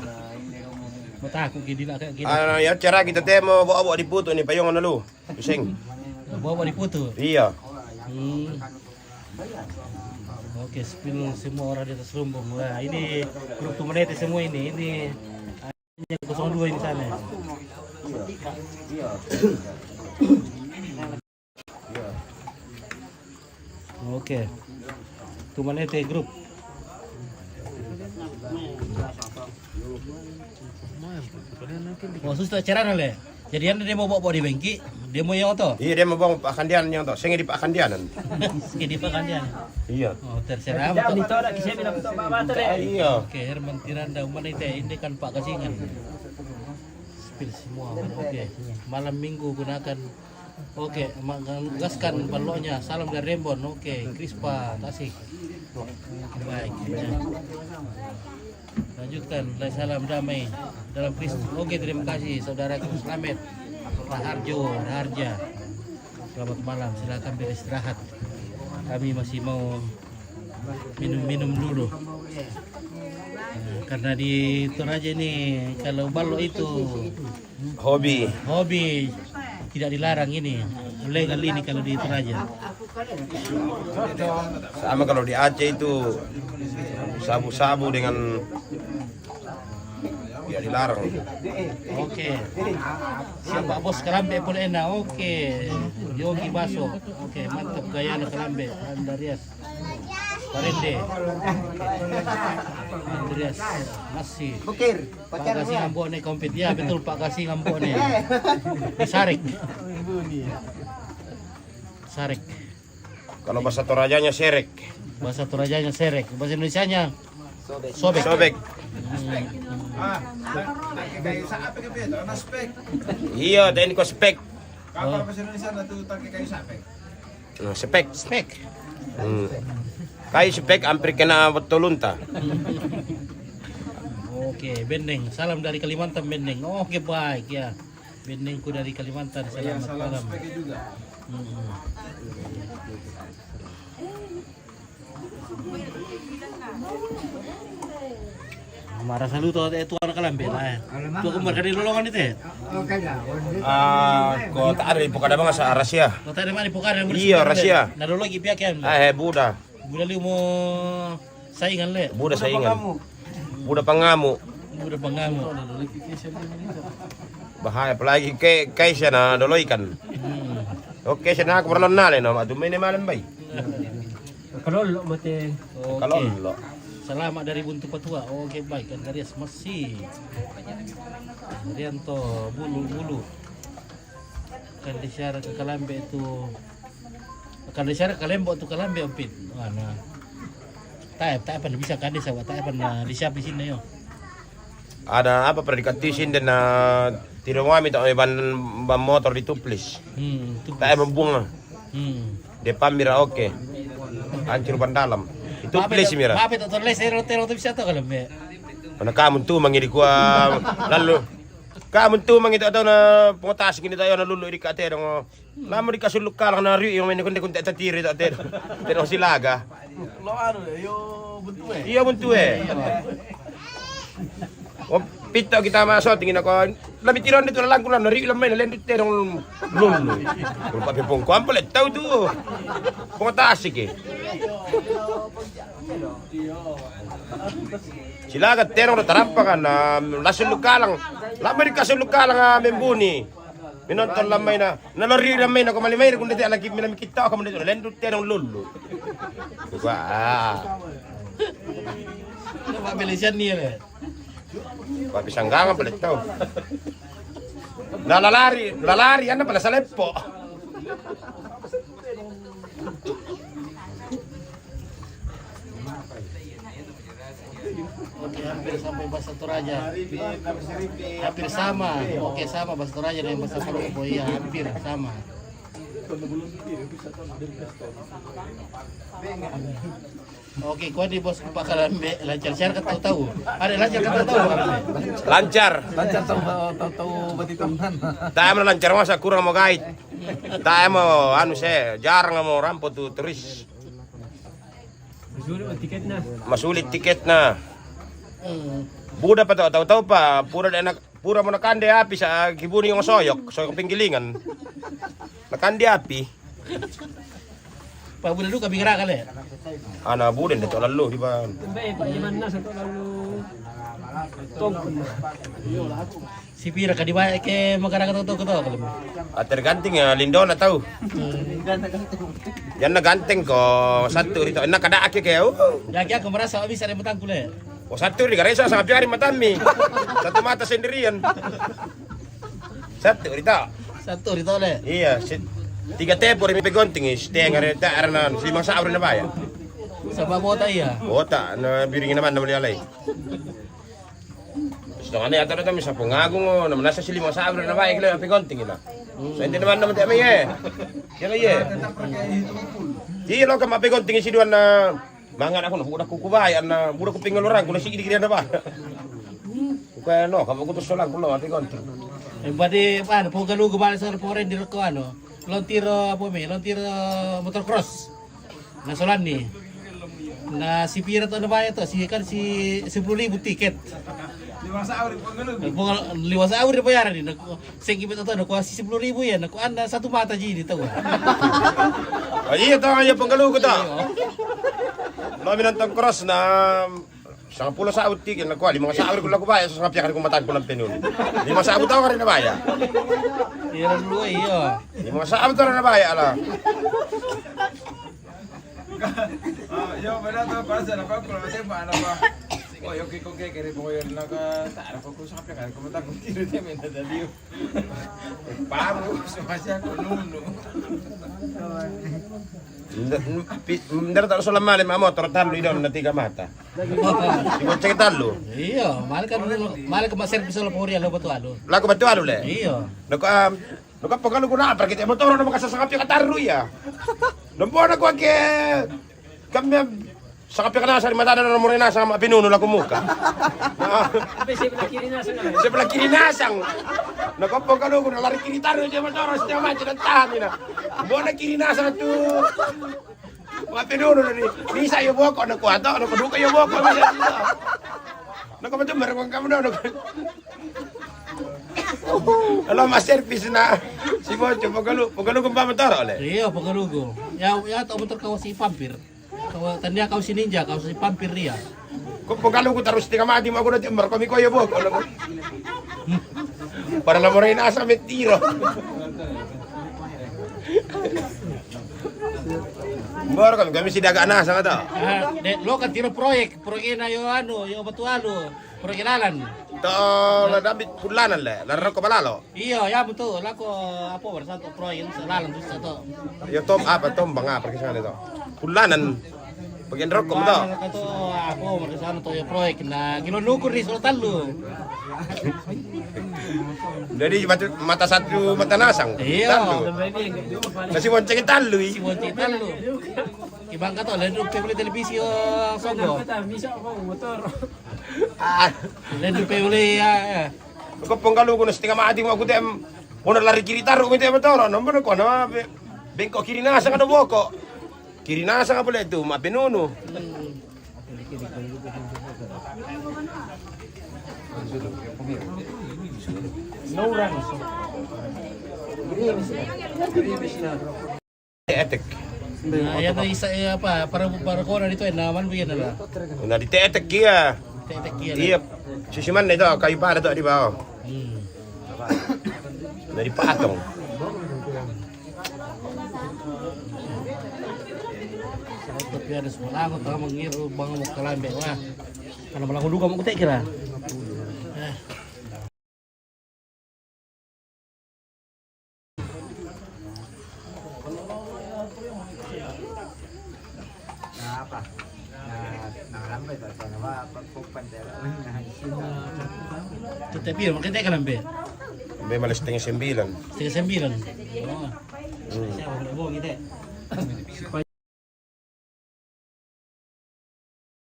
Mau takut gini nak kayak gini. Ah, ya cara kita demo bawa bawa diputu nih payung lu. Pusing. Bawa bawa diputu. Iya. Hmm. Oke, spill semua orang di atas lumbung. Wah, ini grup Tumanete semua ini. Ini yang kosong dua ini sana. Oke. Tumanete grup. Oh, susu tak cerana le. Jadi anda dia mau bawa bawa di bengki, dia mau yang to. Iya, dia mau bawa Pak Kandian yang to. Saya di Pak Kandianan. Saya di Pak Kandian. Iya. Oh, terserah. Tidak, itu ada kisah bilang to Pak Batere. Iya. Oke, Herman Tiranda, Tumanete, ini kan Pak Kasingan. Spill semua. Oke. Malam minggu gunakan. Oke, gaskan baloknya. Salam dari Rembon. Oke, Krispa, Tasik. Baik. Lanjutkan, salam damai dalam Kristus. Oke, terima kasih saudaraku. Selamat. Raharjo, Raharja. Selamat malam, silakan beristirahat. Kami masih mau minum-minum dulu. Nah, karena di Toraja ini kalau balok itu hobi. Hobi tidak dilarang ini, legal ini kalau di Toraja. Sama kalau di Aceh itu sabu-sabu dengan tidak dilarang. Oke. Siapa bos kalambe pun enak. Oke. Yogi Baso. Oke, mantap gaya kalambe. Andarias. Parende. Andreas. Masih. Bukir. Pak Gasing Ambo ne, kompet. Ya, betul, Pak Gasing Ambo ne. Di Sarek. Sarek. Kalau bahasa Torajanya serek. Bahasa Torajanya serek. Bahasa Indonesianya sobek. Sobek. Iya, dan ko spek. Kapal bahasa Indonesia na tu take kayu sapek. Nah, spek. Spek. Hmm. Kayu spek hampir kena betul unta. Oke, Bendeng. Salam dari Kalimantan, Bendeng. Oke, baik ya. Bendengku dari Kalimantan. Iya, selamat salam malam. Spek juga. Hmm. Marasa lu to, eh, tuan kalambe lah, eh. Tu aku markani lolongan itu, eh. Ah, ko ta ada di pokada bang sa rasia. Ko ta ada mani pokada. Iya, rasia. Na lologi pihak yang. Ah, eh, buda. Buda liu mo saingan le. Buda saingan. Buda pangamu. Buda pangamu. Bahaya, apalagi ke kaisa na doloikan. Hmm. Oke, sana aku perlu nale no, atu mene malam bai. Kalolo mate. Oke. Kalolo. Selamat dari Buntu Patua. Oke, baik. Andreas masih. Rianto bulu-bulu. Kan disyara ke kalambe tu. Kan disyara kalembo tu kalambe ompit. Ana. Tae, tae pan bisa kade sawa, tae pan, ah, disiap di sini yo. Ada apa predikasi sini dan, ah, tidak mau minta ban, ban motor di tuplis. Hmm, tuplis. Tae membuang. Hmm. Depan mira oke. Hancur ban dalam. Itu plis mira. Mape tak terles ero tero tu bisa tu kalau me. Mana kamu tu mangi di kua lalu. Kamu tu mangi tak tahu na pengotas gini tak na lulu di kate dong. Lama di kasul lukal na riu yang main kunde kunde tatiri tak te. Te dong silaga. Lo anu yo buntu eh. Iya buntu eh. Oh, pito kita masuk tingin ako. Labi tiron dito lang kulang na riu lamay na lendut te dong lulu. Kung papipong ko ang palit tau tu. Pengotas ke. Silaga terong na tarampa kan, ah, lasul lukalang. Lamai di kasul lukalang, ah, membuni. Minonton lamai na, nalori lamai na ko malimai kun dete alaki minami kita ko mendetu lendu terong lulu. Gua, ah. Coba beli sian ni le. Ba pisang gangan pala tau. Na lalari, lalari, anda pala salepo. Oke, hampir sampai Bahasa Toraja. Hampir sama. Oke, sama Bahasa Toraja dengan Bahasa Toraja. Oh iya, hampir sama. Oke, kuat di bos pakalambe lancar siar ka tau-tau. Ada lancar ka tau-tau pakalambe. Lancar. Lancar tau tau tau bati tau nan. Tae mo lancar masa kurang mo gait. Tae mo anu se jarang mo rampo tu turis. Masulit tiketna. Masulit tiketna. Buda pa tau tau pa pura de anak. Pura mo nakande api sa kibuni yung soyok, soyok pinggilingan. Nakande api. Pa buda duka bigra kale. Ana buda nda to lalu di ban. Be pa iman na sa to lalu. Tong. Si pira ka di ba ke magara ka to to to kale. Ah, tergantung ya lindo na tau. Yan na ganteng ko satu rito. Na kada ake ke. Uh. Ya kaya ko marasa bisa de matangkule. O satu di garesa sa piari matami. Satu mata sendirian. Satu di ta. Satu di ta le. Iya, tiga tepor mi pegonting is tenga re ta arana lima saur na baya. Sama bota iya. Bota na biring na man na mali alai. Sedangkan ya tadi kami sapu ngagung na manasa si lima saur na baya kile pegonting ila. So ente na man na mati ame ye. Kira ye. Iya lo kama pegonting si duan na Mangan aku na budak kuku bae ana budak kuping orang kuna sigi dikira na ba. Kuka no kamu kutu solang kulo ati konti. Bade pan po galu gubal sa po ren di roko ano. Lontir apa me lontir motor cross. Na solan ni. Na si pira to na bayar to si kan si sepuluh ribu tiket. Lima saur di penggalu. Lima saur di bayaran ni. Segi betul tu, naku asi sepuluh ribu ya, naku anda satu mata ji ni tahu. Ah, iya tau ya penggalu ku tau. Lo minonton cross na sangat pulo saut tikin naku lima saut ku laku bayar sangat piak ku matan ku lampen dulu. Lima saut tau hari na bayar. Iya dulu iya. Lima saut tau na bayar lah. Ah, yo, mana tu pasal apa kalau saya mana apa? Oh, yo, kiko ke kere ko yo na ka tara ko ko sape ka ko mata ko tiro te menta da dio. Paru, so masya ko nunu. Nda-, pi-, ndara taro sola male ma motor tallu idon na tiga mata. Ibu cek tallu. Iyo, male kan, male ka ma servis sola pori alo batu alu. Laku batu alu le. Iyo. Nako, um, nako pagalu guna apa kita motor na makasasakap ka tarru ya. Nambo na ko ke kami sakap ka nasa di mata na mo rin nasa ma pinunu laku muka. Sebelah kiri nasang. Sebelah kiri nasang. Nako pagalu guna lari kiri tarru ya motor setiap macam dan tahan ina. Bona kiri nasang tu. Wa pinunu ni, ni sa yo boko na kuato, na kuduka yo boko, bisa, bisa. Na kumato, marungan kamu na, na ku-, Alo, ma servis na. Si Bojo, pagalu, pagalu ko ba motor, le? Iyo, pagalu ko. Ya, ya, to motor ka si Pampir. Ka, tania ka si Ninja, ka si Pampir dia. Ko pagalu ko tarus tiga mati, ma ko na timbar, ko mi ko yo boko, na ku-, Para la mo rin nasa me tiro. Mboro kami, kami si daga nasa ka to. Ah, de, lo kan tiro proyek, proyek na yo anu, yo batu alu, proyek lalan. To, la David pulanan le, la roko balalo. Iyo, ya betul, lako apa, pada satu proyek, lalan tu satu. Yo tom apa, tom bang apa, kisah to. Pulanan. Bagian rokok, betul? Mana kata, ah, apa, mereka sana toyo proyek. Nah, kilo nukur di Solo Tallu. Jadi, mata, mata satu, mata nasang. Iya. Tallu. Nasi bonceng tallu, i. Si bonceng tallu. Ibang kata, lalu pe beli televisi, oh, songgo. Bisa apa, motor? Ah. Lalu pe beli, ya, ya. Ko penggalu ko na setengah mati, mau aku tem. Ko na lari kiri taruh, ko tem motor. Nomor ko na, be-, bengkok kiri nasang ada boko. Kiri nasang apa le tu, ma penunu. Etek. Nah, ya, na isa, eh, apa, para, para kona dito, eh, naman, biyan na la. Na di etek iya. Etek iya. Iya. Sisiman na ito, kayo para to, di ba, oh? Hmm. Na di patong. Sa oto piya da sumalangot, baka mangiru, baka mo kalambe, wah. Ano, malango luka mo kutek kira. Eh. Apa? Na, nangalambe to, to, na, pa, pa, pa, Tete piro, makita ka lambe? Be malas setengah sembilan. Setengah sembilan. Oh. Hmm. Siya, wala mo, ngite.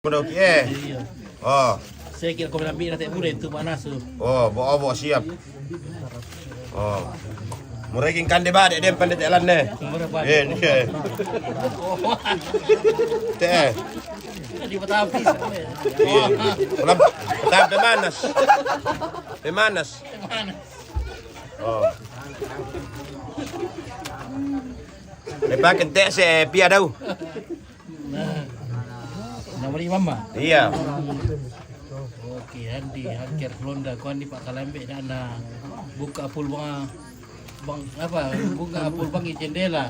Kuda ki, eh. Iya. Oh. Saya kira ko lambe na te bure tu mana su. Oh, bo, oh, bo, siap. Oh. Murekin kan de bade, dem pande telan ne. Mure bade. Eh, ni, eh. Te, eh. Di Betawi. Iya. Ulam, ulam pemanas. Pemanas. Pemanas. Oh. Lepakin te se pia dau. Nah. Nama ni mama? Iya. Oke, Andi, hancur Honda, ko Andi pa kalambe, na, na buka full bang, bang, apa, buka full bang jendela.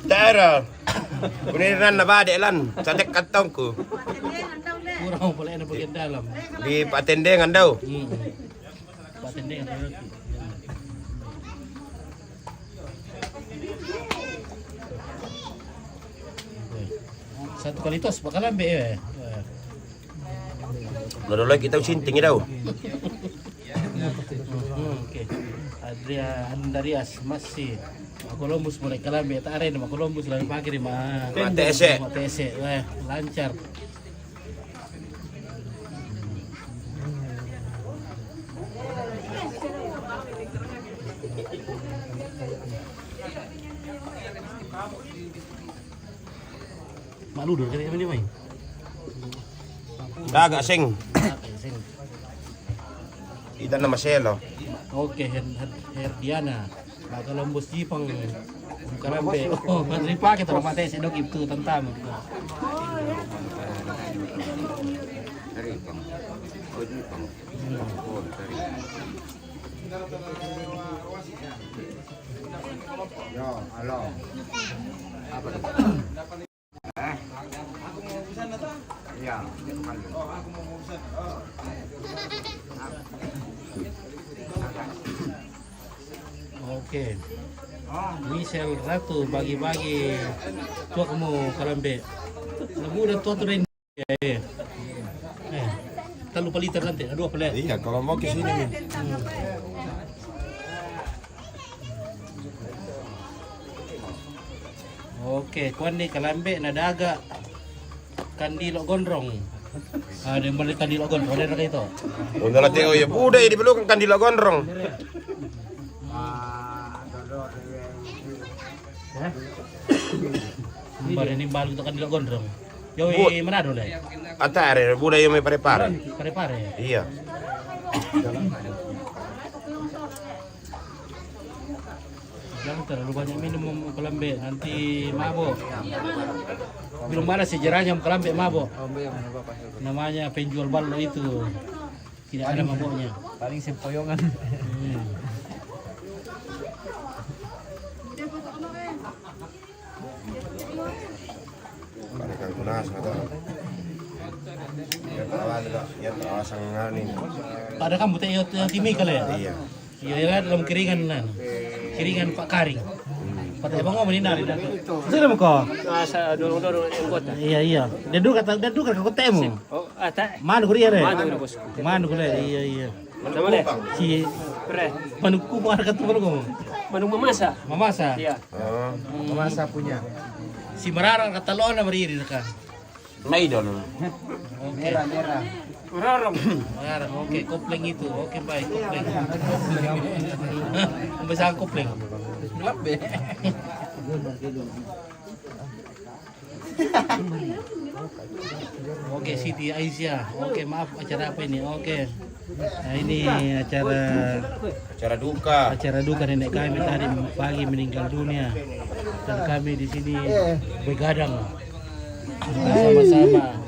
Tara. Kuniran na bade lan, sadek katongku. Kurang pala na bagian dalam. Di patendengan daw. Hmm. Patendengan daw. Satu kali tos, bakalambe, eh. Lolo lagi tau sinting daw. Hmm, oke. Adria, Andarias, masih. Ma Columbus mulai kalambe, tak ada ma Columbus lagi pagi di ma. Ma T S E. Ma T S E, weh, lancar. Maludur kami ni mai. Daga sing. Sing. Ita na Marcelo. Oke, Her-, Her-, Herdiana. Baka lombos jipang. Kalambe. Oh, kan ripake to mate si dok itu tentang. Taripang. Oh, jipang. Oh, taripang. Yo, halo. Apa tu? Iya. Oke. Michelle Ratu bagi-bagi tuak mu kalambe. Lagu udah tua tuh, Ren. Iya, iya. Eh, tak lupa liter nanti, aduh apa le? Iya, kalau mau ke sini nih. Oke, kuan ni kalambe na daga kandilo gondrong. Ada yang beli kandilo gondrong, ada kayak itu. Udah lah, Teo, ya. Udah, ya, di belakang kandilo gondrong. Hah? Mbak ini balik itu kandilo gondrong. Yo, Bu- i mana dulu? Atare, buda yo me pare-pare. Pare-pare. Iya. Jangan terlalu banyak minum kalambe, nanti mabok. Belum ada sejarahnya kalambe mabok. Namanya penjual ballo itu. Tidak ada maboknya. Paling sempoyongan. Hmm. Paling kan kunas atau ya, tawa juga, ya, tawa sangar nih. Pada kamu teh, yo, yo, timi kali ya? Iya. Iya, ya, dalam keringan nan. Keringan Pak Karing. Pak teh bango menina dah. Sudah muka. Asa dorong-dorong anggota. Iya, iya. Dia dulu kata, dia dulu kata kotemu. Oh, ata. Mana kuliah deh? Mana kuliah, bosku? Mana kuliah? Iya, iya. Sama deh. Si Pre. Manukku marah kata manukku. Manuk mamasa. Mamasa. Iya. Oh, mamasa punya. Si mararang kata lo na mariri ka. Maidon. Oke. Merah, merah. Rorong. Mararang, oke, kopling itu. Oke, baik, kopling. Bisa kopling. Gelap deh. Oke, Siti Aisyah. Oke, maaf, acara apa ini? Oke. Nah, ini acara acara duka. Acara duka nenek kami tadi pagi meninggal dunia. Dan kami di sini begadang bersama-sama.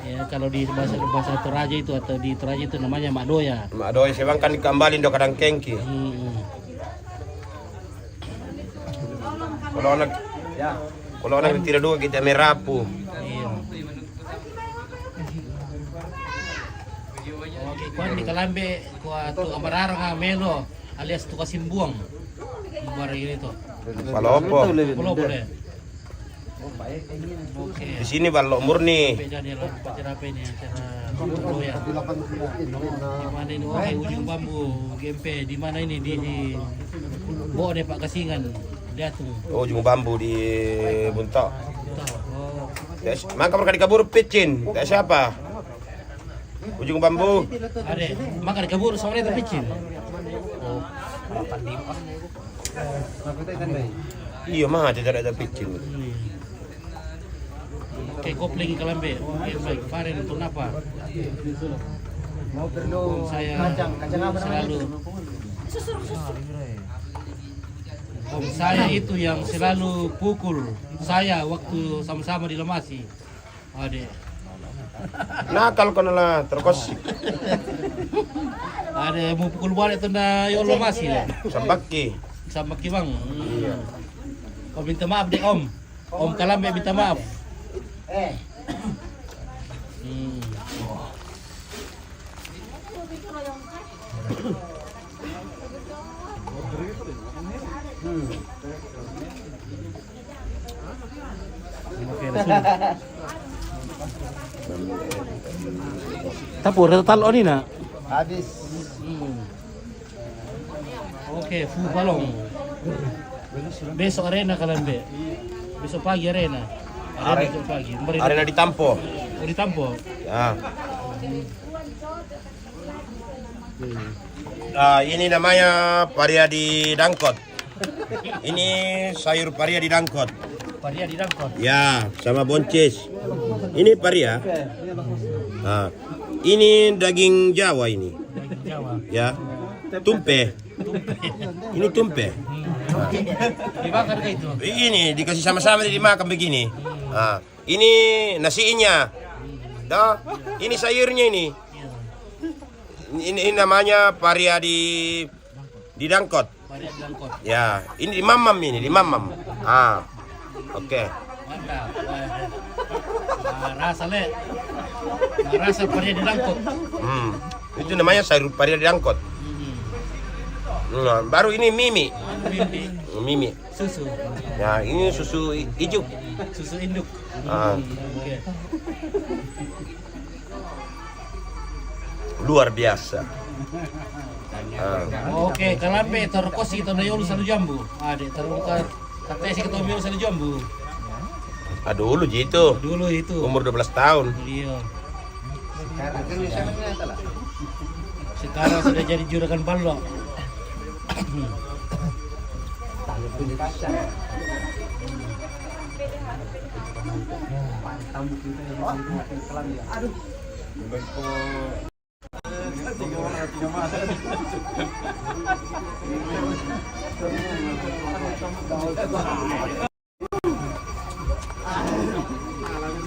Ya, kalau di bahasa, bahasa Toraja itu atau di Toraja itu namanya madoya. Madoya, sedangkan di Kambalin do kadang kengki. Hmm. Kalau anak, ya, kalau anak tidak dua kita merapu. Iya. Oke, kuan ni kalambe, kua tu amarara nga melo, alias tu kasimbuang. Bubar ini tu. Palopo. Palopo le. Oke. Di sini balok murni. Beda dia lah, pacar apa ini, acara loya. Di mana ini? Oke, Ujung Bambu, G M P. Di mana ini? Di, di Bone Pak Kasingan, Datung. Oh, Ujung Bambu di Buntok. Buntok. Oh. Ya, maka mereka dikabur picin. Ya, siapa? Ujung Bambu. Ada, maka dikabur sama dia picin. Oh, makan di Iya, mah ada cara ada picin. Oke, kopling kalambe. Oke, baik. Pare untuk napa? Mau perlu Om saya kacang, kacang apa namanya? Selalu. Om saya itu yang selalu pukul saya waktu sama-sama di Lamasi. Ade. Nakal ko na la terkosip. Ade, mau pukul balik tu na yo lo masih le. Sambaki. Sambaki, Bang. Iya. Kau minta maaf deh, Om. Om Kalambe minta maaf. Eh. Hmm. Tapi udah total on ini nak. Habis. Hmm. Oke, fu balong. Besok arena kalambe. Besok pagi arena. Arena Are-, besok pagi. Arena di Tampo. Oh, di Tampo. Ya. Ah, ini namanya paria di Dangkot. Ini sayur paria di Dangkot. Paria di Dangkot. Ya, sama boncis. Ini paria. Nah, ini daging Jawa ini. Daging Jawa. Ya. Tumpe. Ini tumpe. Hmm. Nah. Dibakar kayak itu. Ini dikasih sama-sama dimakan begini. Nah, ini nasinya. Dah, ini sayurnya ini. Ini, ini namanya paria di di Dangkot. Paria di Dangkot. Ya, ini di Mamam ini, di Mamam. Ah. Oke. Mantap. Marasa le. Marasa paria di dangkot. Hmm. Itu namanya sayur paria di dangkot. Hmm. Nah, baru ini mimi. Mimi. Mimi. Susu. Ya, ini susu i- ijuk. Susu induk. Ah. Hmm, oke. Luar biasa. Ah. Oke, kalambe taru kosi taru nayolu sanu jambu. Ade taru ka katesi ketemu sanu jambu. Aduh, dulu ji itu. Dulu itu. Umur dua belas tahun. Iya. Sekarang sudah jadi juragan ballo. Aduh.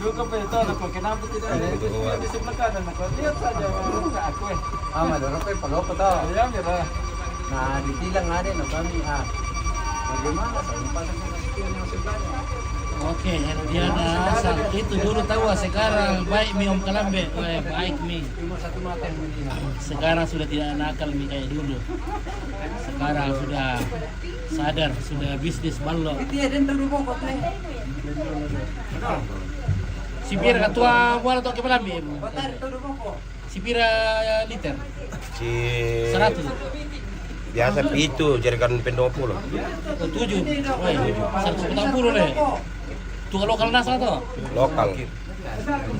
Juga pe to, na, kenapa tidak ada di sebelah kanan, na, lihat saja, aku, eh. Ah, madoro pe palopo to. Ya, mira. Nah, ditilang ada, na, kami, ah. Bagaimana? Saya lupa sama si Tio yang sebelahnya. Oke, Herodiana Asal. Itu dulu tahu, sekarang baik mi Om Kalambe. Eh, baik mi. Cuma satu mata yang begini. Sekarang sudah tidak nakal mi kayak dulu. Sekarang sudah sadar, sudah bisnis ballo. Itu ya, dan terlalu bokok, eh. Si pira ketua buat atau kepala ambil? Batar, terlalu bokok. Si pira liter? Si seratus. Biasa pitu, jerikan pendopol. Oh, tujuh. Oh, iya. Seratus empat puluh le. Tuh lokal nasa to? Lokal.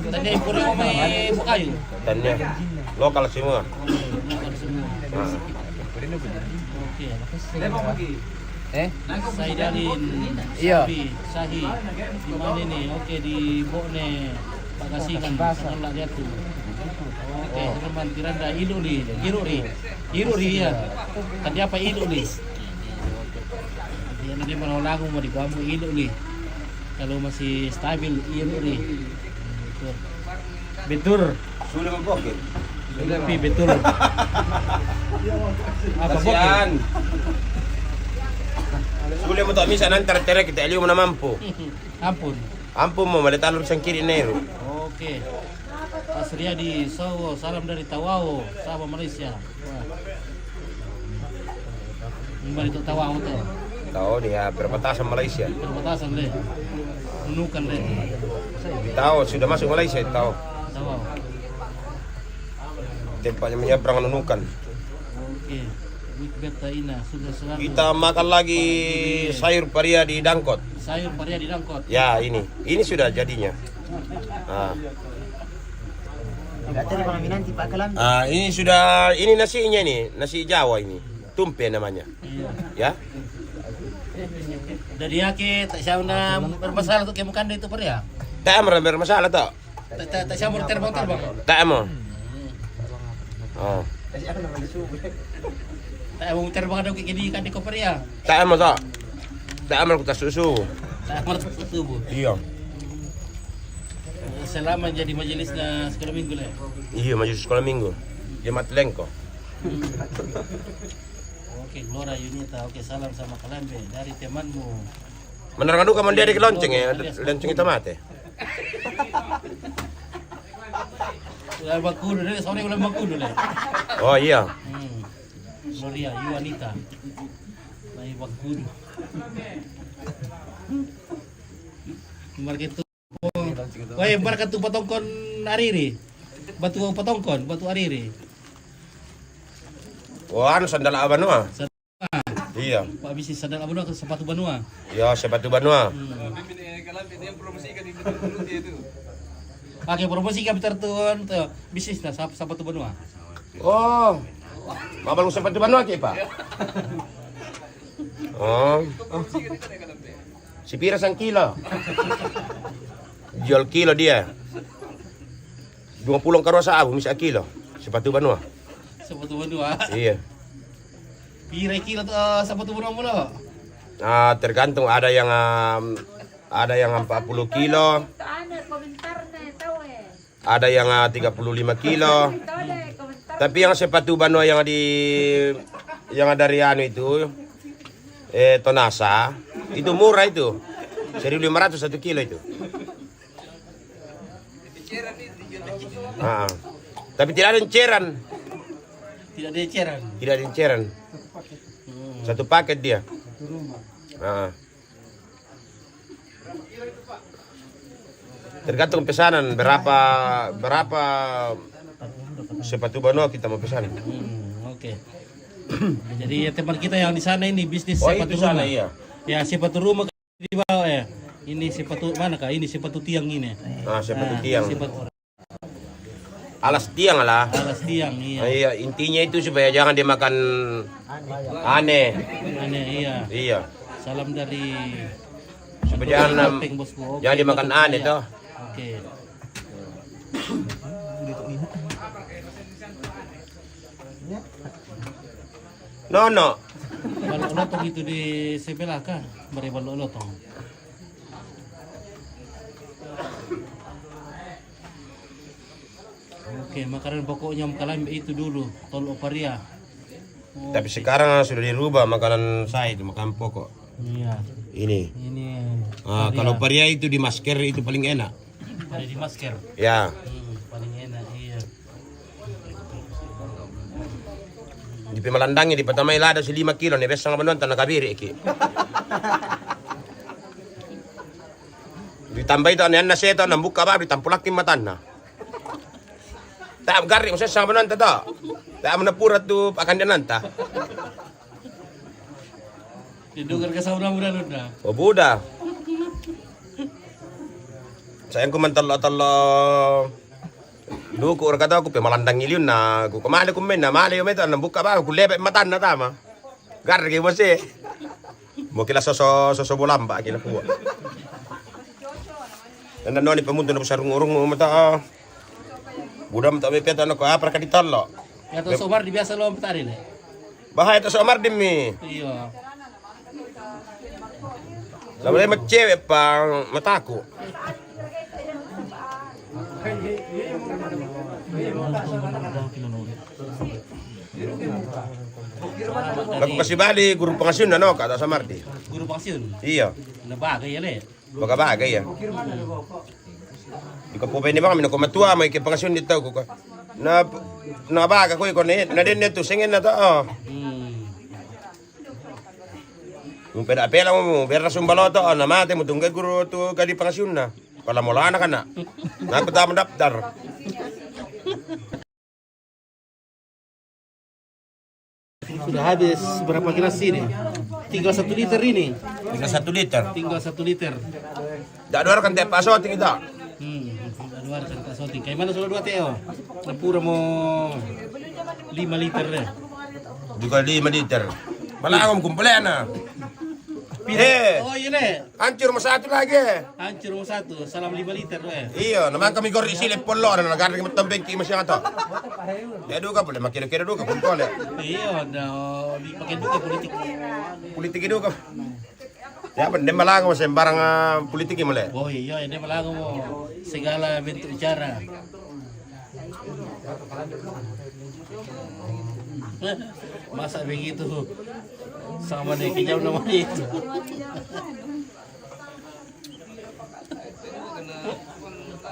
Tanya impor mai Bukayu. Tanya. Lokal semua. Lokal semua. Nah. Oke. Eh? Saidalin, iya. Sabi, Sahi, di mana ini? Oke, di Bone, Pagasingan, Sakola dia tuh. Oke, Herman Tiranda, Ilu li, Iru ri, Iru ri ya. Tadi apa Ilu li? Dia nanti mau lagu mau di kamu Ilu li. Kalau masih stabil, Iru ri. Betul. Betul. Sudah mempoke. Tapi betul. Apa poke? Kasihan. Sudah mau tak bisa nanti tere kita liu mana mampu. Ampun. Ampun mau malitalun sangkiri neru. Oke. Asriadi Sowo, salam dari Tawau, Sabah, Malaysia. Wah. Ini balik ke Tawau tuh. Tahu dia perbatasan Malaysia. Perbatasan deh. Nunukan deh. Tahu sudah masuk Malaysia, tahu. Tawau. Tempatnya menyeberang Nunukan. Oke. Wik beta ina, sudah selalu. Kita makan lagi sayur paria di dangkot. Sayur paria di dangkot. Ya, ini. Ini sudah jadinya. Ah. Tidak tadi malam nanti Pak Kelam. Ah, ini sudah, ini nasinya ini, nasi Jawa ini. Tumpe namanya. Iya. Ya. Jadi ya ke tak siapa bermasalah tuh kemukan itu paria. Tak bermasalah tuh. Tak, tak, tak siapa terbang-terbang. Tak mau. Oh. Tak mau terbang ada kayak gini kan di koper ya. Tak mau tak. Tak mau kita susu. Tak mau susu bu. Iya. Selama jadi majelisnya sekolah minggu lah. Iya, majelis sekolah minggu. Jumat lengko. Oke, Glora Yunita. Oke, salam sama kalian be dari temanmu. Menerangkan kamu dia di lonceng ya, lonceng itu mati. Ulang bakulu deh, sore ulang bakulu deh. Oh iya. Hmm. Gloria, Yuanita. Lai bakulu. Marketu. Wah, marketu patongkon ariri. Batu patongkon, batu ariri. Oh, anu sandal abanoa. Iya. Pak bisi sandal apa doang, sepatu banua. Ya, sepatu banua. Hmm. Oke, promosi kami tertuan tuh bisnis lah sap- sepatu banua. Oh. Mau belum sepatu banua ke, Pak? Oh. Si pira sang kilo? Jual kilo dia. Dua puluh karosa aku misa kilo. Sepatu banua. Sepatu banua. Iya. Pira kilo tuh, eh, sepatu banua mula? Ah, tergantung ada yang, ah, ada yang empat puluh kilo. Ada yang, ah, tiga puluh lima kilo. Tapi yang sepatu banua yang di yang dari anu itu eh Tonasa itu murah itu. Seribu lima ratus satu kilo itu. Ah. Tapi tidak ada yang ceran. Tidak ada yang ceran. Tidak ada yang ceran. Hmm. Satu paket dia. Ah. Tergantung pesanan, berapa, berapa sepatu bano kita mau pesan. Hmm, oke. Jadi ya, teman kita yang di sana ini bisnis Oh, sepatu itu sana, rumah. Iya. Ya, sepatu rumah di bawah ya. Ini sepatu mana kah? Ini sepatu tiang ini. Ah, sepatu Nah, tiang. sepatu Alas tiang lah. Alas tiang, iya. Ah, iya, intinya itu supaya jangan dimakan aneh. Aneh, iya. Iya. Salam dari Supaya jangan, Bosku. Oke, jangan dimakan aneh, iya. Toh. Oke. Nono. Balok lotong itu di sebelah kah? Bari balok lotong. Oke, makanan pokoknya makanan itu dulu, tol oparia. Tapi sekarang sudah dirubah makanan saya itu, makanan pokok. Iya. Ini. Ini Ah, paria. Kalau paria itu di masker itu paling enak. Paria di masker. Ya. Hmm, paling enak, iya. Di pemalandangnya di pertama lada si lima kilo ne, besang apa nonton nakabiri ki. Ditambahi to anna setan nambuka baru ditampulaki matanna. Tak garri maksudnya sama nanta to. Tak mana pura tu pakan dia nanta. Didugar ke sauna muda nunda. Oh, buda. Saya ku mentello-tello. Duku ora kata aku pe malandang iliun na ku kemana ku menna male yo meto nambuka baru ku lebe matanna tama. Garge mose. Mo kila soso, soso bolamba kila kuwa. Nanda noni pamuntu na sarung-urung mo mata. Budam ta be peta no ko apa ka ditallo. Ya to somar di biasa lo petari ne. Bahaya to somar dimi. Iya. Lama dia cewek pang mataku. Laku kasi bali guru pangasiun na no kata Samardi. Guru pangasiun? Iya. Na baga ya le. Baga baga ya. Di kapo bene bang mina ko matua mai ke pangasiun di tau ko. Na na baga ko ko ne na den tu sengen na to. Hmm. Mu peda pela mu berra sumbaloto na mate mu tunggai guru tu kadi pangasiun na. Pala molana kana. Ngaku ta mendaftar. Sudah habis berapa gelas ini? Tinggal satu liter ini. Tinggal satu liter. Tinggal satu liter. Tidak dua kan teh pasoting kita. Hmm, tidak dua kan pasoting. Kayak mana sudah dua teo? Lepura mau lima liter deh. Juga lima liter. Malah aku kumpulnya. Pira? Eh. Oh, iya, Le. Hancur rumah satu lagi. Hancur rumah satu, salam lima liter, Le. Iya, namanya kami goreng isi lepon lo, ada negara yang betul bengki masih ada. Ya, duka boleh, makin kira duka pun boleh. Iya, ada dipakai duka politik. Politik itu kan. Ya, apa, dia malah mau sembarang, ah, politik ini, Le. Oh, iya, ini malah mau segala bentuk cara. Masa begitu? Sama nih, kejam namanya itu.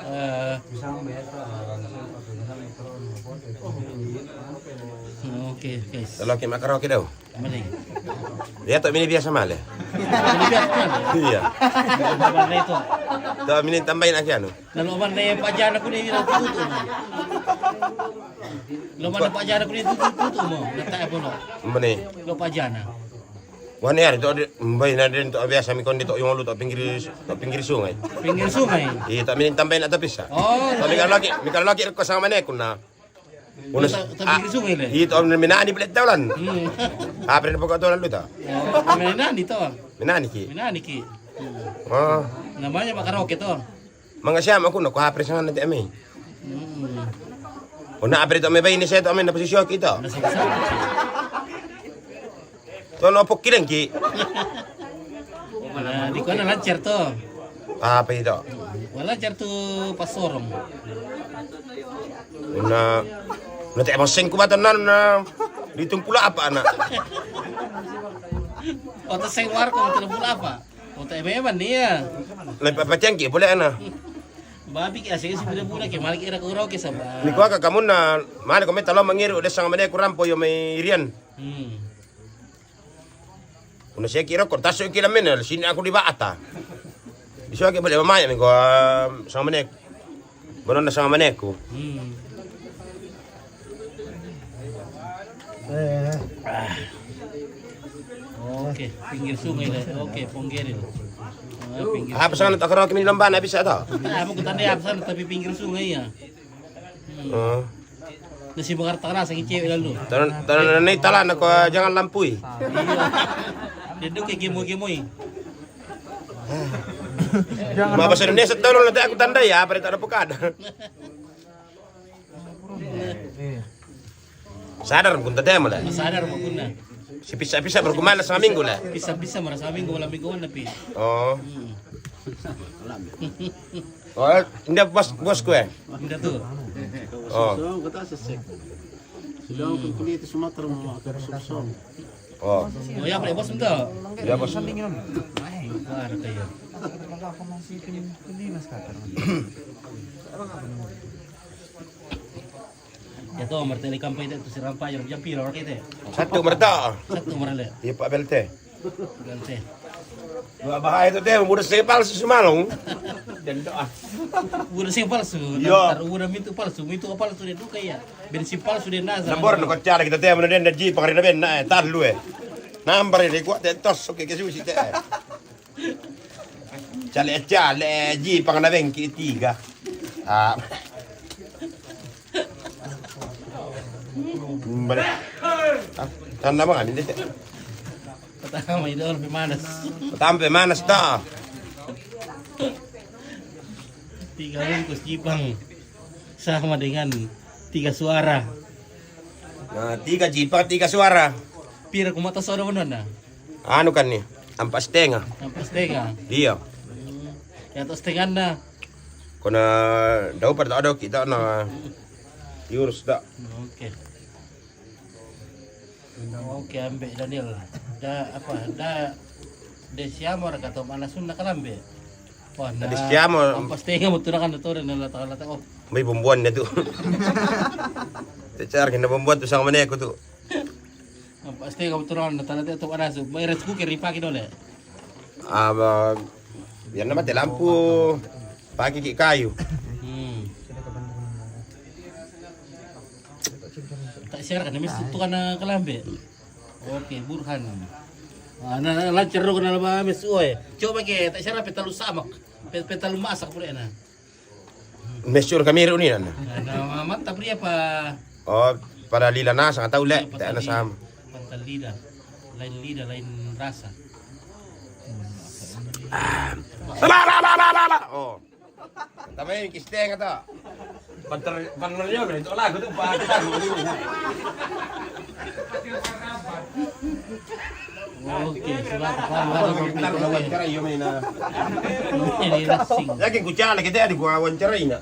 Eh. Oke, guys. Kalau kita makan oke dah. Mending. Dia tak mini biasa male. Mini biasa male? Iya. Mini itu. Tak mini tambahin lagi anu. Lalu mana yang pajana kuni ini tutup. Lo mana pajana kuni tutup tutup mo. Letak apa lo? Mene. Lo pajana. Wani hari tu ada mbai na den tu biasa mi kondi tu yang lu tu pinggir tu pinggir sungai. Pinggir sungai. Iya, tak mini tambahin atau bisa. Oh. Tapi kalau lagi, kalau lagi kau sama nekun na. Unas, tapi ah, sungai le. Itu om minani pelet taulan. Hmm. Apa ni pokok taulan lu ta? Oh, minani to. Minani ki. Minani ki. Oh. Namanya Pak Karaoke to. Mangasiam aku nak apa sana nanti ami. Hmm. Una apa itu ami bayi ni saya tu ami na posisi kita. Tono pokkiran ki. Nah, di kono lancar to. Apa itu? Wah, lancar tu pasorong. Na na te masing ku batan na na ditung pula apa anak. Otak sing luar ko telung puluh apa? Otak memang nih ya. Lepas pacang ki boleh anak. Babi ki asing si bule-bule ki malik ira kurau ki sama. Ni kuaka kamu na malik kome talo mangiru de sanga mane kurampo yo mai rian. Hmm. Una seki ro kortaso ki lamena sini aku di bata. Di soke bale mamaya mi ko sanga mane. Bonon na sanga maneku. Hmm. Eh. Oke, pinggir sungai le. Oke, ponggerin. Ah, pinggir. Apa sana tak karo kami lomba na bisa to? Ah, aku tanda apa sana tapi pinggir sungai ya. Hmm. Oh. Nasi bakar tanah sangi cewek lalu. Tanah tanah ni talan aku jangan lampui. Iya. Dia duk kayak gemo-gemoi. Jangan. Ma bahasa Indonesia tolong nanti aku tanda ya, apa tak ada pekada. Sadar pun tadi malah. Sadar pun na. Si pisa-pisa berkumana sama minggu lah. Pisa-pisa marasa minggu malam minggu na pi. Oh. Hmm. Oh, inda bos bos kue. Inda tu. Oh. Sudah aku kulit Sumatera mau aku susung. Oh. Oh ya, boleh bos minta. Ya bos. Wah, ada kayu. Ya to, marteli kampai itu si rampai yang jam piro kete. Satu merta. Satu merale. Iya Pak Belte. Belte. Dua bahaya itu teh, udah sepal sesumalong. Dan doa. Udah sepal su. Iya. Udah mitu palsu, mitu palsu dia duka ya. Bensin palsu dia nasa. Nambor no kocala kita teh, mana dia ji pangari ben na tar lu eh. Nambar ini kuat teh tos oke ke susi teh. Cale-cale ji pangana bengki tiga. Ah. Balik. Ah, tanda mah ini deh. Pertama itu lebih manas. Pertama lebih manas ta. Tiga bungkus jipang sama dengan tiga suara. Nah, tiga jipang, tiga suara. Pira ku mata soda benar na? Anu kan ni, ampat setengah. Ampat setengah. Iya. Hmm. Ya atau setengah na. Kona dau pada ada kita na yurus tak. Oke. Oke, ambe Daniel. Da apa? Da de siamo ra kata mana sunna kalambe. Wah, na. De siamo. Ampat setengah betul kan tu dan la ta la ta oh. Mai bombuan dia tu. Tecar kena bombuan tu sang mana aku tu. Pasti kamu turun na tala tu ada su. Mai resku ke ripa ki dole. Ah, biar nama mati lampu. Pakai ki kayu. Hmm. Tak siar kan mis tu kan kalambe. Oke, Burhan. Ah, na lancar ro kan ba mis oi. Coba ke tak siar petalu samak. Petalu masak pula na. Mesur kami ru ni nana. Na mantap dia apa? Oh, pada lila nasa tahu le, tak ada sama. Pantal lidah. Lain lidah, lain rasa. Ah. Ala, ala, ala, ala, ala. Oh. Tambah ini kisteng kata. Pantal pantal dia itu lagu tu pak. Oke, silakan. Kita wawancara iyo main. Ini rasing. Yakin ku cala kita ada gua wawancara ini.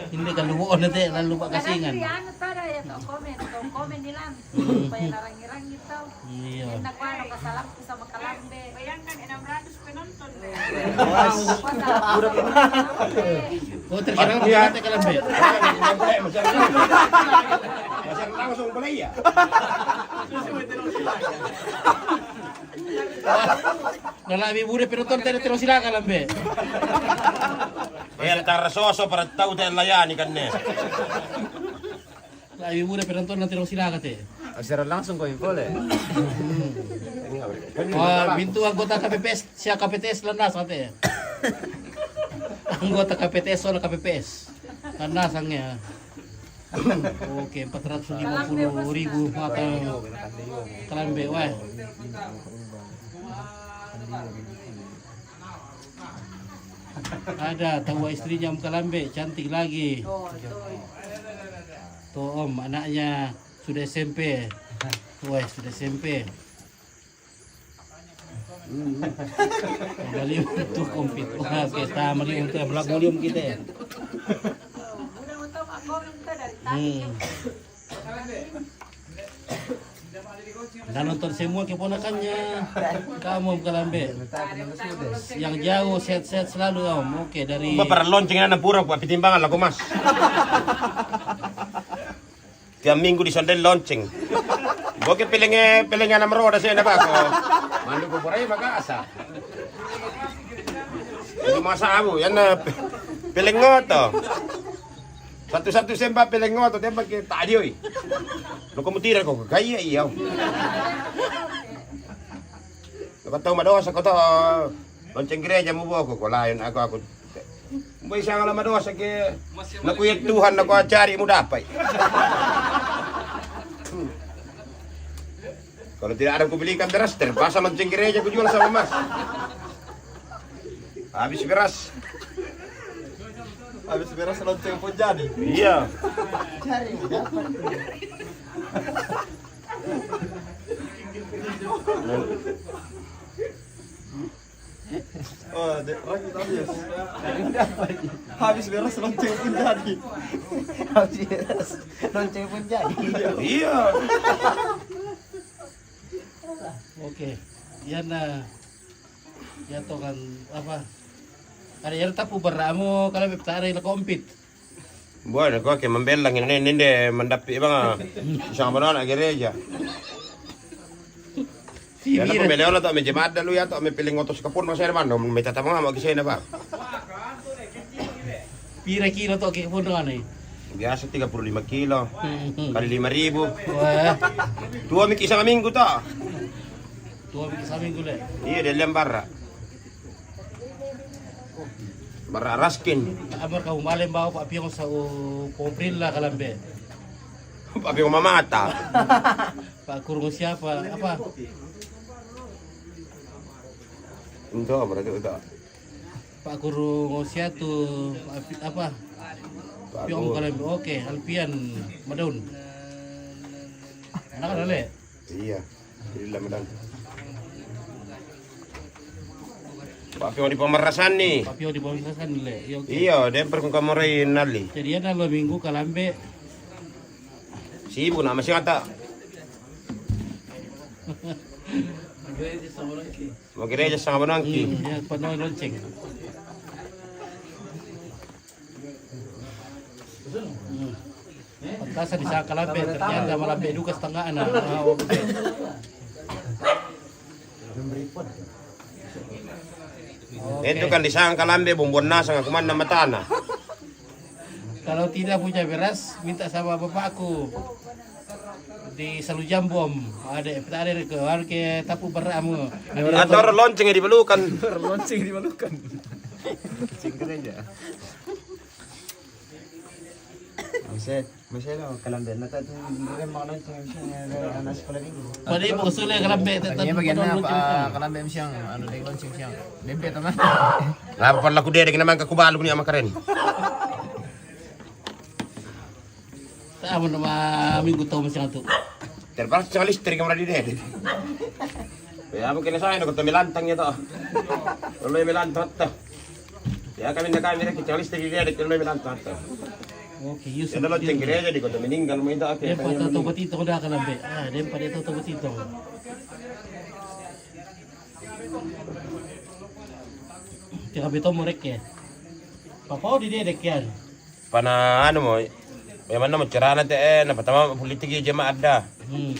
Ini kan lu on nanti lalu pak kasingan. Anu tada ya to komen, to komen di lan. Supaya larang-irang gitu. Iya. Enak banget kasalah sama kalambe. Bayangkan enam ratus penonton deh. Udah. Oh, terkenal di mata kalambe. Masih langsung beli ya. Kalau lebih muda penonton tadi terus silakan lambe. Eh, tar soso para tahu teh layani kan ne. Lebih muda penonton nanti terus silakan teh. Siaran langsung kau info le. Wah, bintu anggota K P P S, siap K P T S lenas ate. Anggota K P T S soal K P P S. Lenas angnya. Oke, empat ratus lima puluh ribu mata kalambe wah. Ada tahu istrinya Om Kalambe, cantik lagi. Tuh Om, anaknya sudah S M P. Wah, sudah S M P. Malium tu kompit. Oke, ta malium tu, belak malium kita. Hmm. Dah nonton semua keponakannya. Kamu bukan lambe. Yang jauh sehat-sehat selalu, Om. Oke, dari Bapak lonceng na pura buat pertimbangan lagu Mas. Tiap minggu di Sunday lonceng. Boke pelenge, pelenge anak meroda saya ndak bako. Mandu ko purai maka asa. Itu masa abu, ya na pe-, peleng ngoto. Satu-satu semba peleng ngoto, tembak ke tak dioi. Lo kamu tidak kok, gaya iya. Lo kau tahu madosa kau tahu. Lonceng gereja mu boko, ko lain aku, aku. Mbak isang ala madosa ke. Naku ya Tuhan, naku cari mu dapat. Kalau tidak ada kubelikan beras, terpaksa lonceng gereja kujual sama Mas. Habis beras. Habis beras lonceng pun jadi. Iya. Cari mu dapat. Oh, dek, rakyat habis. Habis beras lonceng pun jadi. Habis beras lonceng pun jadi. Iya. Oke. Iya, nah. Ya, toh kan, apa? Ada yang tapu beramu kalau beptare la kompit. Buat ko ke membelang ini, ini de mendapi bang. Isang bana anak gereja. Si Ya, pira, pembelian atau me jemaat dulu ya, atau me piling otos kepun masih ada mana? Me tata mama kisah apa? Pira kilo toh kepun dengan ni? Biasa tiga puluh lima kilo. Hmm. Kali lima ribu. Wah. Dua mik isang minggu toh. Dua mik isang minggu le. Iya, dia lembara. Bara raskin. Amar kau malem bawa Pak Piong sa u kopril la kalambe. Pak Piong mamata. Pak Kurung siapa? Apa? Itu apa berarti itu? Pak Kurung siatu apa? Pak Piong Kurung. Kalambe. Oke, Alpian Madaun. Anak ada le? Iya. Ila medan. Pak Piong di pamarasan ni. Pak Piong di pamarasan ni le. Iya, oke. Iya, dempar kung kamorai nali. Jadi ada dua minggu kalambe. Sibuk nama siapa tak? Mau gereja sama lagi. Hmm, ya, penuh lonceng. Hmm. Pantasan di saka lambe, ternyata malambe duka setengah anak. Ah, oke. Oke. Itu kan di sangka lambe bumbon nasang aku mana matana. Kalau tidak punya beras, minta sama bapakku. Di Salu Jambu, Om. Ada, ada ke, ada ke tapu beramu. Atau lonceng di Balukan. Lonceng di Balukan. Singkat aja. Masih, masih lo kalambe na tatu, rem makan lonceng, misalnya ada anak sekolah minggu. Padi mo sule kalambe, tatu. Iya, bagian apa? Kalambe siang, anu, dek lonceng siang. Dempe teman. Lah, pala ku dede kena mangka ku balu ni ama karen. Sama nama minggu tahu masih satu. Terpaksa listrik kamera di dede. Ya, mungkin saya nak kota melantang ya toh. Kalau melantang toh. Ya, kami nak kami kita listrik di dede, kalau melantang toh. Oke, Yusuf. Ya, kalau cengkir aja di kota meninggal, mau itu, oke. Dia pada tahu betul dah kalambe. Ah, dia pada tahu betul. Tiga betul mereka. Papa di dede kian. Pana anu mo, memang namo cerana te, eh, na pertama politik ya jema ada. Hmm.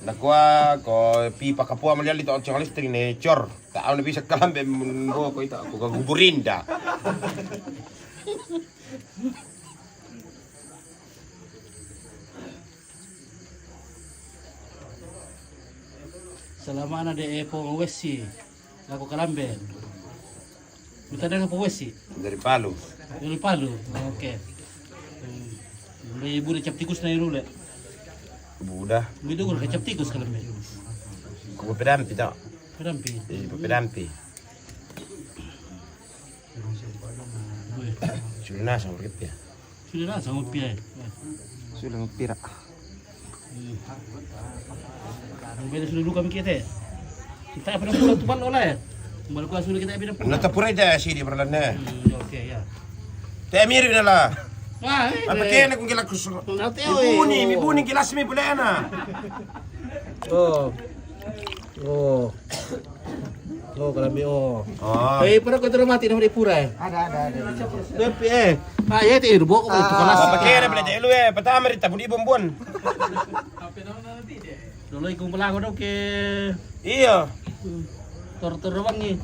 Na kua ko pi pakapua maliali to cang listrik ne cor. Tak au na bisa kalambe mbo ko ita ko guburinda. Selama ana de epo wesi. Lako kalambe. Mita dengan po wesi. Dari Palu. Dari Palu. Oke. Hmm. Dari Buda cap tikus na irule. Buda. Mido guru cap tikus kalambe. Ko pedampi ta. Pedampi. Eh, pedampi. Weh. Sudah nasa urip ya. Sudah lah, sama pia. Sudah ngepira. Hmm. Beda sudah duka mikir teh. Kita pernah pulang tuh balik oleh. Kembali kuah sudah kita pernah pulang. Nata pura ida si di perlane. Hmm, oke ya. Teh mirip dah lah. Ah, eh, apa kena ku gila kus. Nanti, oh, mibuni, eh, oh, mibuni gilas mi bulena. Oh. Oh. Oh, kalambe, oh. Oh. Eh, para ko terus mati na pura, eh. Ada, ada, ada. Tapi, eh. Ah, ya, itu, eh, boko itu kelas. Apa kena boleh lu, eh? Pertama, rita budi bombon. Dolo iku melago do ke. Iya. Tor-tor doang ni.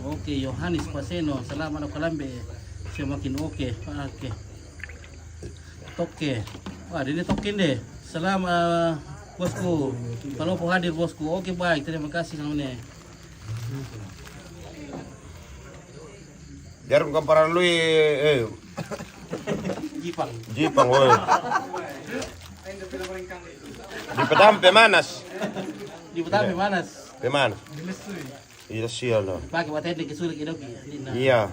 Oke, Yohanes Paseno, selamat no kalambe. Semakin oke, oke. Toke. Wah, ini toke deh. Selamat, bosku. Kalau mau hadir, bosku. Oke, baik. Terima kasih sama ini. Jarum kamparan lui, eh. Jipang. Jipang, woi. Di petang pemanas. Di petang pemanas. Pemanas. Iya, sial, no. Pakai buat teknik sulit, gitu, gitu. Iya.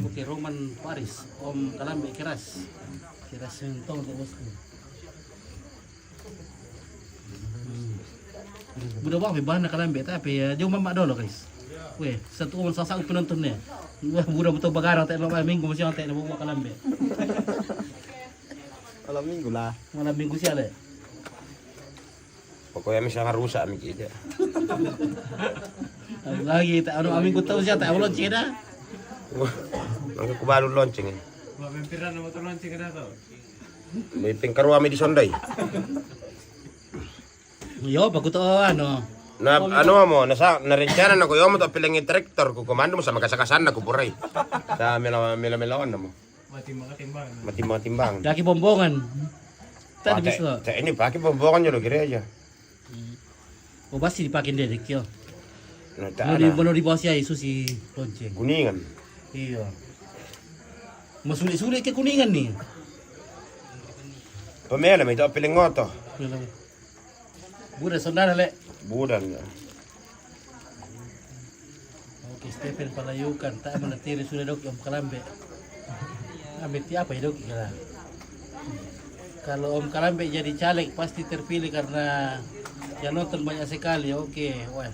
Oke, Roman Paris, Om Kalambe keras. Keras sentong ke bosku. Hmm. Buda bang, bahan kalambe, tapi ya, jom mamak dolo, guys. Weh, satu umur sasak penontonnya. Wah, buda betul bagarang, tak lama minggu masih tak mau kalambe. Malam minggu lah. Malam minggu siapa? Pokoknya misalnya rusak mikir aja. Lagi tak anu, minggu tahu siapa tak lonceng dah. Wah, mangga ku baru lonceng ini. Wah, pimpinan nomor lonceng dah tu. Meeting karuami di Sondai. Yo, bagus tu, anu. Na, anu mo, nasa, na rencana na ko yo mo to pilangi traktor ku komando mo sa makasakasan na ko purai. Sa mela, mela, mela on mo. Mati makatimbangan. Mati makatimbangan. Daki bombongan. Tadi bisa. Ini pakai bombongan yo lo gereja. Hmm. Oh, pasti dipakai dedek yo. No, tak. Mau di, mau di bawah si Susi lonceng. Kuningan. Iya. Mau sulit-sulit ke Kuningan nih. Pemela itu piling ngoto. Buda saudara le. Buda. Oke, Stephen Palayukan, tak menatiri sudah dok Om Kalambe. Ambil ti apa ya dok kira? Kalau Om Kalambe jadi caleg pasti terpilih karena yang nonton banyak sekali. Oke, wah.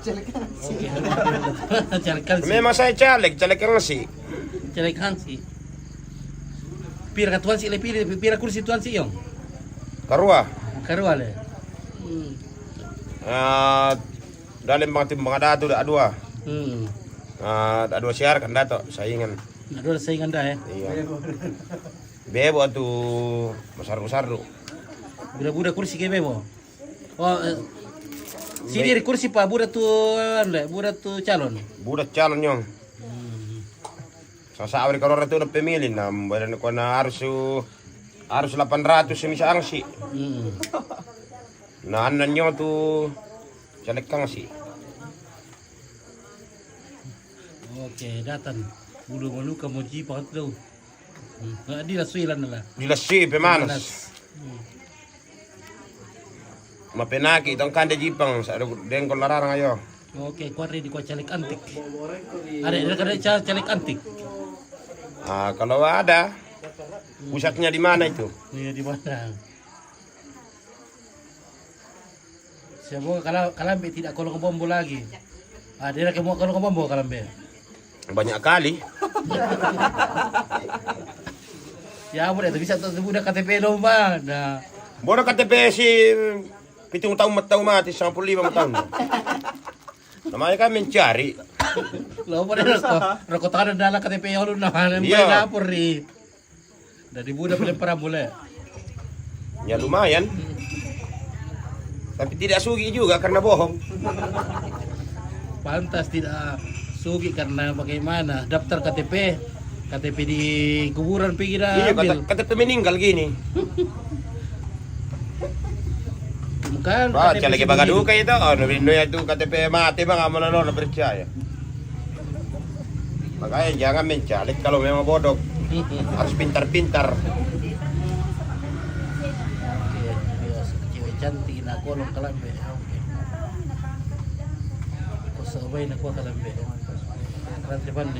Caleg Hansi. Oke, caleg Hansi. Memang saya caleg, caleg Hansi. Caleg Hansi. Pira katuan si le pilih, pira kursi tuan si yong? Karua. Karua le. Hmm. Ah, dalam bang tim bang ada tu dah dua. Hmm. Ah, dah dua siar kan dato saingan. Nah, dua saingan dah ya. Iya. Bebo tu masar-masar tu. Buda-buda kursi ke bebo. Oh, eh, sini di kursi pa buda tu, anu le, buda tu calon. Buda calon yong. Hmm. Sasa awal kalau ratu na pemilih na badan ko na harus harus delapan ratus ini sa angsi. Hmm. Na anan nyo tu salekang si. Oke, datang. Bulu maluka mo jipa tu. Hmm. Di la suilan la. Di la si pemanas. Pemanas. Hmm. Mapenaki tong kande jipang sa dengkol larang ayo. Oke, kuari di kua caleg antik. Ada, ada kada ca-, caleg antik. Ah, kalau ada, pusatnya di mana itu? Iya, di mana? Semoga kalau Kalambe tidak kolong bombo lagi. Ah, dia kamu kolong bombo Kalambe. Banyak kali. Ya, boleh tu bisa tu budak K T P domba. Nah. Bodo K T P si pitung taun matau mati, sampulo lima matau. Namanya kan mencari. Lo pada rokok, rokok tangan dalam K T P yang lu nah, iya. Dapur di. Dari buda paling parang boleh. Ya lumayan. Tapi tidak sugi juga karena bohong. Pantas tidak sugi karena bagaimana? Daftar K T P, K T P di kuburan pergi dah. Iya, ambil. Kata, K T P meninggal gini. Bukan, bah, K T P lagi sembunyi. Bagaduka itu, oh, no, no, itu K T P mati, bang, kamu lalu percaya. Makanya jangan mencaleg kalau memang bodoh. Harus pintar-pintar. Oke, cewek cantik, nak kolong Kalambe. Oke. Kau sebaik nak kau Kalambe. Nanti mana?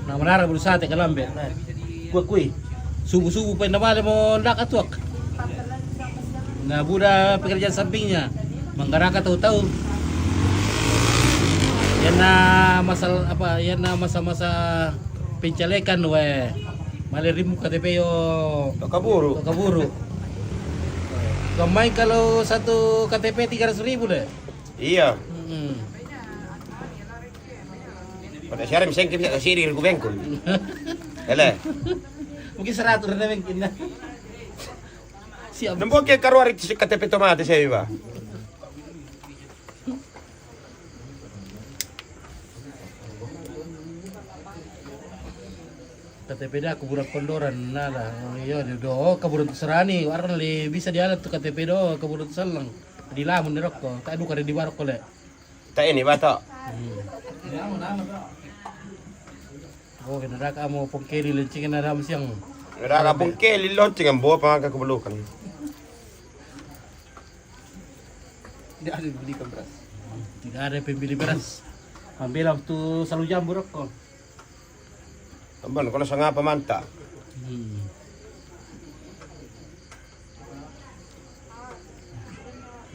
Na manara berusaha te Kalambe. Kue-kue. Subuh-subuh pa inda bale mo laka tuak. Na buda pekerjaan sampingnya. Manggaraka tau-tau. Iyana masal-, apa, iyana masa-masa pencalekan, weh. Malai rimmu K T P yo. Tau kaburu. Tau kaburu. Kau main kalau satu K T P tiga ratus ribu deh. Iya. Mm-mm. Pada siaran misalnya kita bisa kasih di bengkul. Ele. Mungkin seratus na bengkul na. Siap. Nembo ke karuari K T P tomate saya, Pak. K T P da kuburan Kondoran nala. Oh, iya, do, do, kuburan Serani. Warna le bisa dialat tu K T P do kuburan Selang. Di lamun di rokko. Tak duka di barokko le. Tak ini batok. Hmm. Oh, kena dah kamu pungkeli lencing kena dah siang. Kena dah pungkeli lencing yang bawa pangaka kebelukan. Tidak ada yang belikan beras. Tidak ada pembeli beras. Ambil waktu selalu jambu rokok. Teman, kalau sangapa manta. Hmm.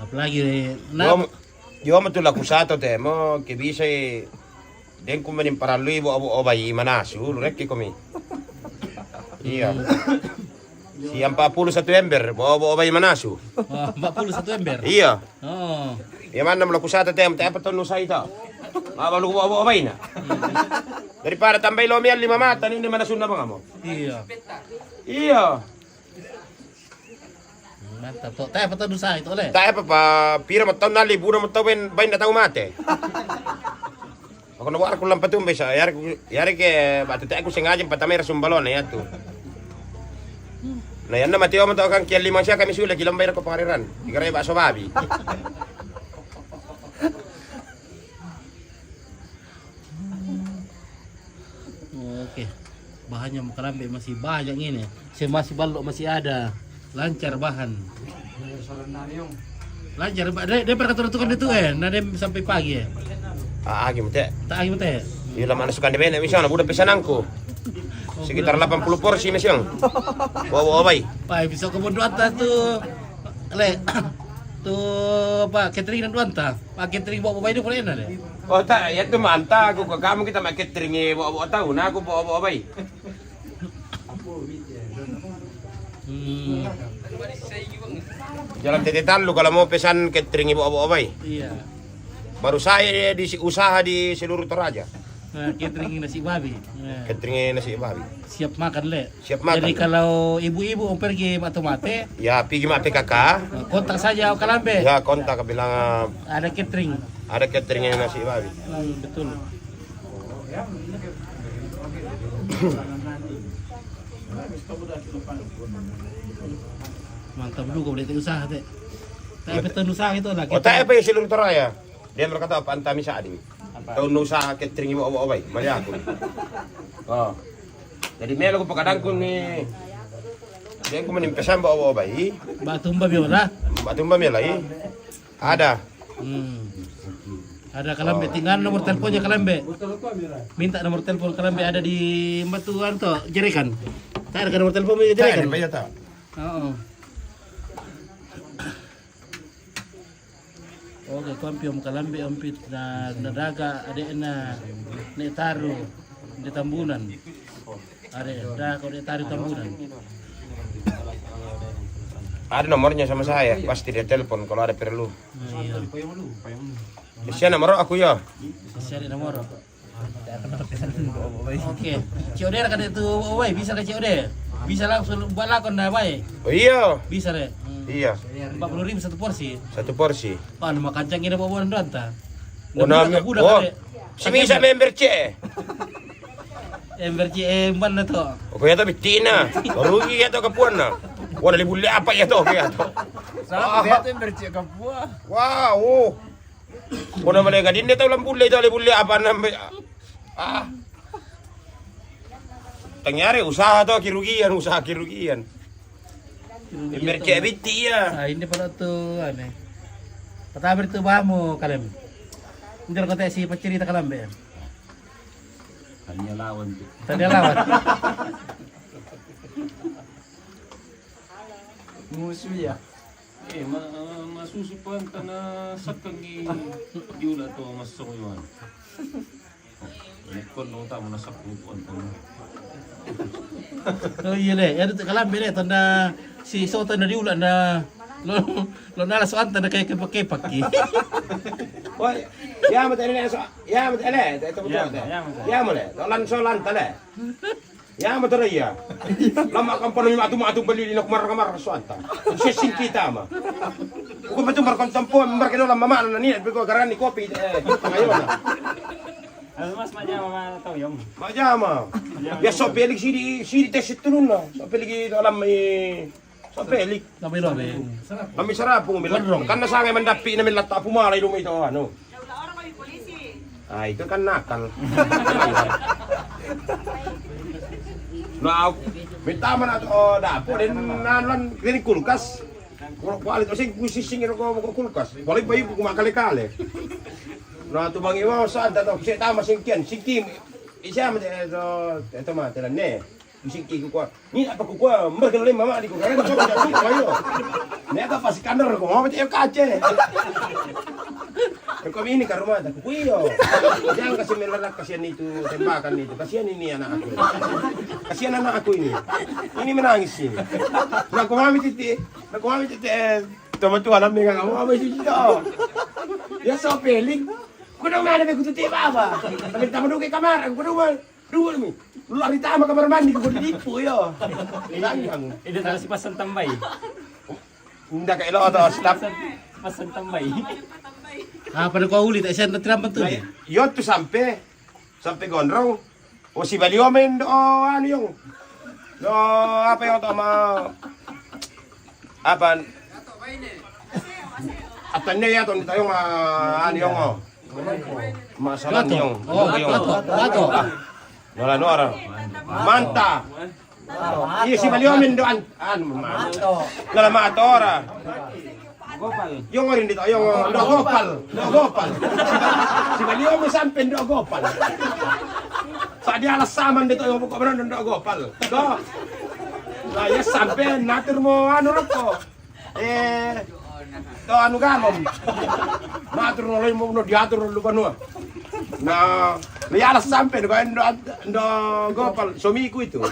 Apalagi, nah, yo, yo, ma tu laku sato te mo ke bisa, dengku menim paralui bo, bo obai manasu, lu rekke komi. Iya. Hmm. Si empat puluh satu ember, bo, bo obai manasu. Oh, empat puluh satu ember? Iya. Oh. Iya, mana melaku satu tem, te apa tonu sai to? Apa lu bo, bo obai na? Hmm. Daripada tambai lo mian lima mata ni, di mana Sunda bang amo? Iya. Iya. Mantap to. Te apa tonu sai to le? Te apa pa, pira mo tau nali, bura mo tau ben, bain datang mate. Ako na wara ko lampa tumbe sa, yari ku, yari ke batu te aku sengaja patama era sumbalona ya tu. Na yanna mati oma to kan kia lima sia kami sule ki lambai ko pangariran. Digare bakso babi. Oke. Bahannya makalambe masih banyak ini. Saya masih balok masih ada. Lancar bahan. Lancar, Pak. Dia, dia pernah tukar itu, eh. Nah, dia sampai pagi, eh. Ah, agi mate. Tak agi mate. Iya, lama suka di bene misalnya, budak pesananku. Oh, sekitar budak. Delapan puluh porsi misalnya. Bawa, bawa bai. Pai bisa kebun dua atas tu. Le. Tu apa, catering dan dua atas. Pak catering bawa, bawa bai itu pernah enak deh. Oh, tak, ya tu mantap aku ke kamu kita mak catering bawa, bawa tahu. Nah, aku bawa, bawa bai. Hmm. Jalan T T Tallu kalau mau pesan catering ibu, bawa bai. Iya. Baru saya di usaha di seluruh Toraja. Nah, catering nasi babi. Nah. Catering nasi babi. Siap makan, le. Siap makan. Jadi kalau ibu-ibu mau pergi atau mate, ya, pergi mak P K K. Nah, kontak saja Kalambe. Ya, kontak bilang, ah, ada catering. Ada catering nasi babi. Hmm, betul. Mantap juga boleh usaha te. Tapi betul usaha itu lah. Oh, kita tak apa ya seluruh Toraja. Dia berkata apa, antami sading. Apa? Tahu usaha catering ibu, bawa bai. Mari aku. Oh. Jadi melo ko pakadangku ni. Dia aku menim pesan bawa, bawa bai. Batumba biola. Batumba biola i. Ada. Hmm. Ada Kalambe, oh, tinggal nomor teleponnya Kalambe. Minta nomor telepon Kalambe ada di batu anu to, Jerekan. Tak ada nomor telepon Jerekan. Banyak tak? Oh. Oke, kompi Om Kalambe, Om Pit, na, na daga, adena, ne taru, di Tambunan. Ada, dah, kalau dia tarik tambunan. Ada nomornya sama saya, pasti dia telepon kalau ada perlu. Nah, iya. Siapa nomor aku ya? Siapa nomor? Oke, C O D kan itu, oi, bisa ke C O D? Bisa langsung buat lakon dah, bai. Oh iya. Bisa deh. Hmm. Iya. Empat puluh ribu satu porsi. Satu porsi. Pan makan cang ini bawa buat anta. Oh, budak, nami, budak oh. Ada. Si bisa member C. Emberci emban na to. Oke, ya, tapi tina. Baru iya to kapuan na. Wah, dari bulle apa ya to, ya to? Sama, ah, dia tuh emberci kapua. Wah, oh. Kona male gadin dia tahu lambulle itu, lambulle apa nambe. Ah. Tanyare usaha to kerugian, usaha kerugian. Emberci bitti iya. Ah, ini pada tu ane. Kata bertu bamu kalem. Njar kata si pecerita kalem be. Tania lawan tu. Tania lawan. Musuh ya. Eh, ma-, masusu pa anta na sakkangi diula to massongo i wan. Lekon no tama na sakku ko anta. Oh iya le, ya tu kalambe le tanda si sota na diula na lo, lo nala so anta na kaya kepak-kepak ki. Oi, ya mata ele so, ya mata ele, itu betul. Ya, ya, mata. Ya mole, tolan solan tale. Ya mata iya. Lama kampana mi matu-matu beli dina kumar-kamar so anta. Sesing kita ma. Ko betul mar kontampo mar kena lama mana ni, bego garani kopi, eh, ayo na. Halo, Mas, majama ma Toyong. Majama. Majama. Ya, so pelik sidi, sidi tes tulunna. So pelik itu alam, eh, so pelik. Kami lo be. Kami sarapu mi. Kan na sanga mandappi na mi latta pumala i ruma itu anu. Ah, itu kan nakal. Nah, minta mana tuh, oh, dapur dan nanuan dari kulkas. Kuali to sing kusising ko kulkas. Kuali bayi ku makale-kale. Na tu bangi mau sa da to se tama singkian singkim. Isa ma te to to ma te ne. Singki ku kua. Ni apa ku kua merga le mama di ku kan so da ku kua yo. Ne ka pasi kandar ko mau te kace. Ko ini ka rumah ta ku iyo. Jangan kasih meledak kasihan itu tembakan itu. Kasihan ini anak aku. Kasihan anak aku ini. Ini menangis ini. Na ko mami titi. Na ko mami titi. Tama tu alam ni ka mo mami titi. Ya so pelik. Kudu mana be kudu tiba apa? Tapi tama duke kamar, kudu mal. Dua mi. Lu lari tama kamar mandi kudu dipu yo. Lanjang. Ida terus pasan tambai. Nda ka elo to stop. Pasan tambai. Ah, pada kau uli tak sian tiram betul. Yo tu sampai sampai gondrong. Oh, si Balio main do anu yong. Do apa yong to ma apa? Atannya ya to ni tayong anu yong. Masalah ni yong. Oh, gato, gato. Nola nola. Manta. Iya si Balio main do an anu ma. Nola ma atora. Yong orin dito, yong do gopal, do gopal. Si Balio mo sampen do gopal. Sa dia alas saman dito yong buko benon do gopal. Do. Lah ya sampen natur mo anu roko. Eh, to anu galom. Natur no limo no diatur no lupa no. Na, liala sampe do ndo ndo gopal somiku itu.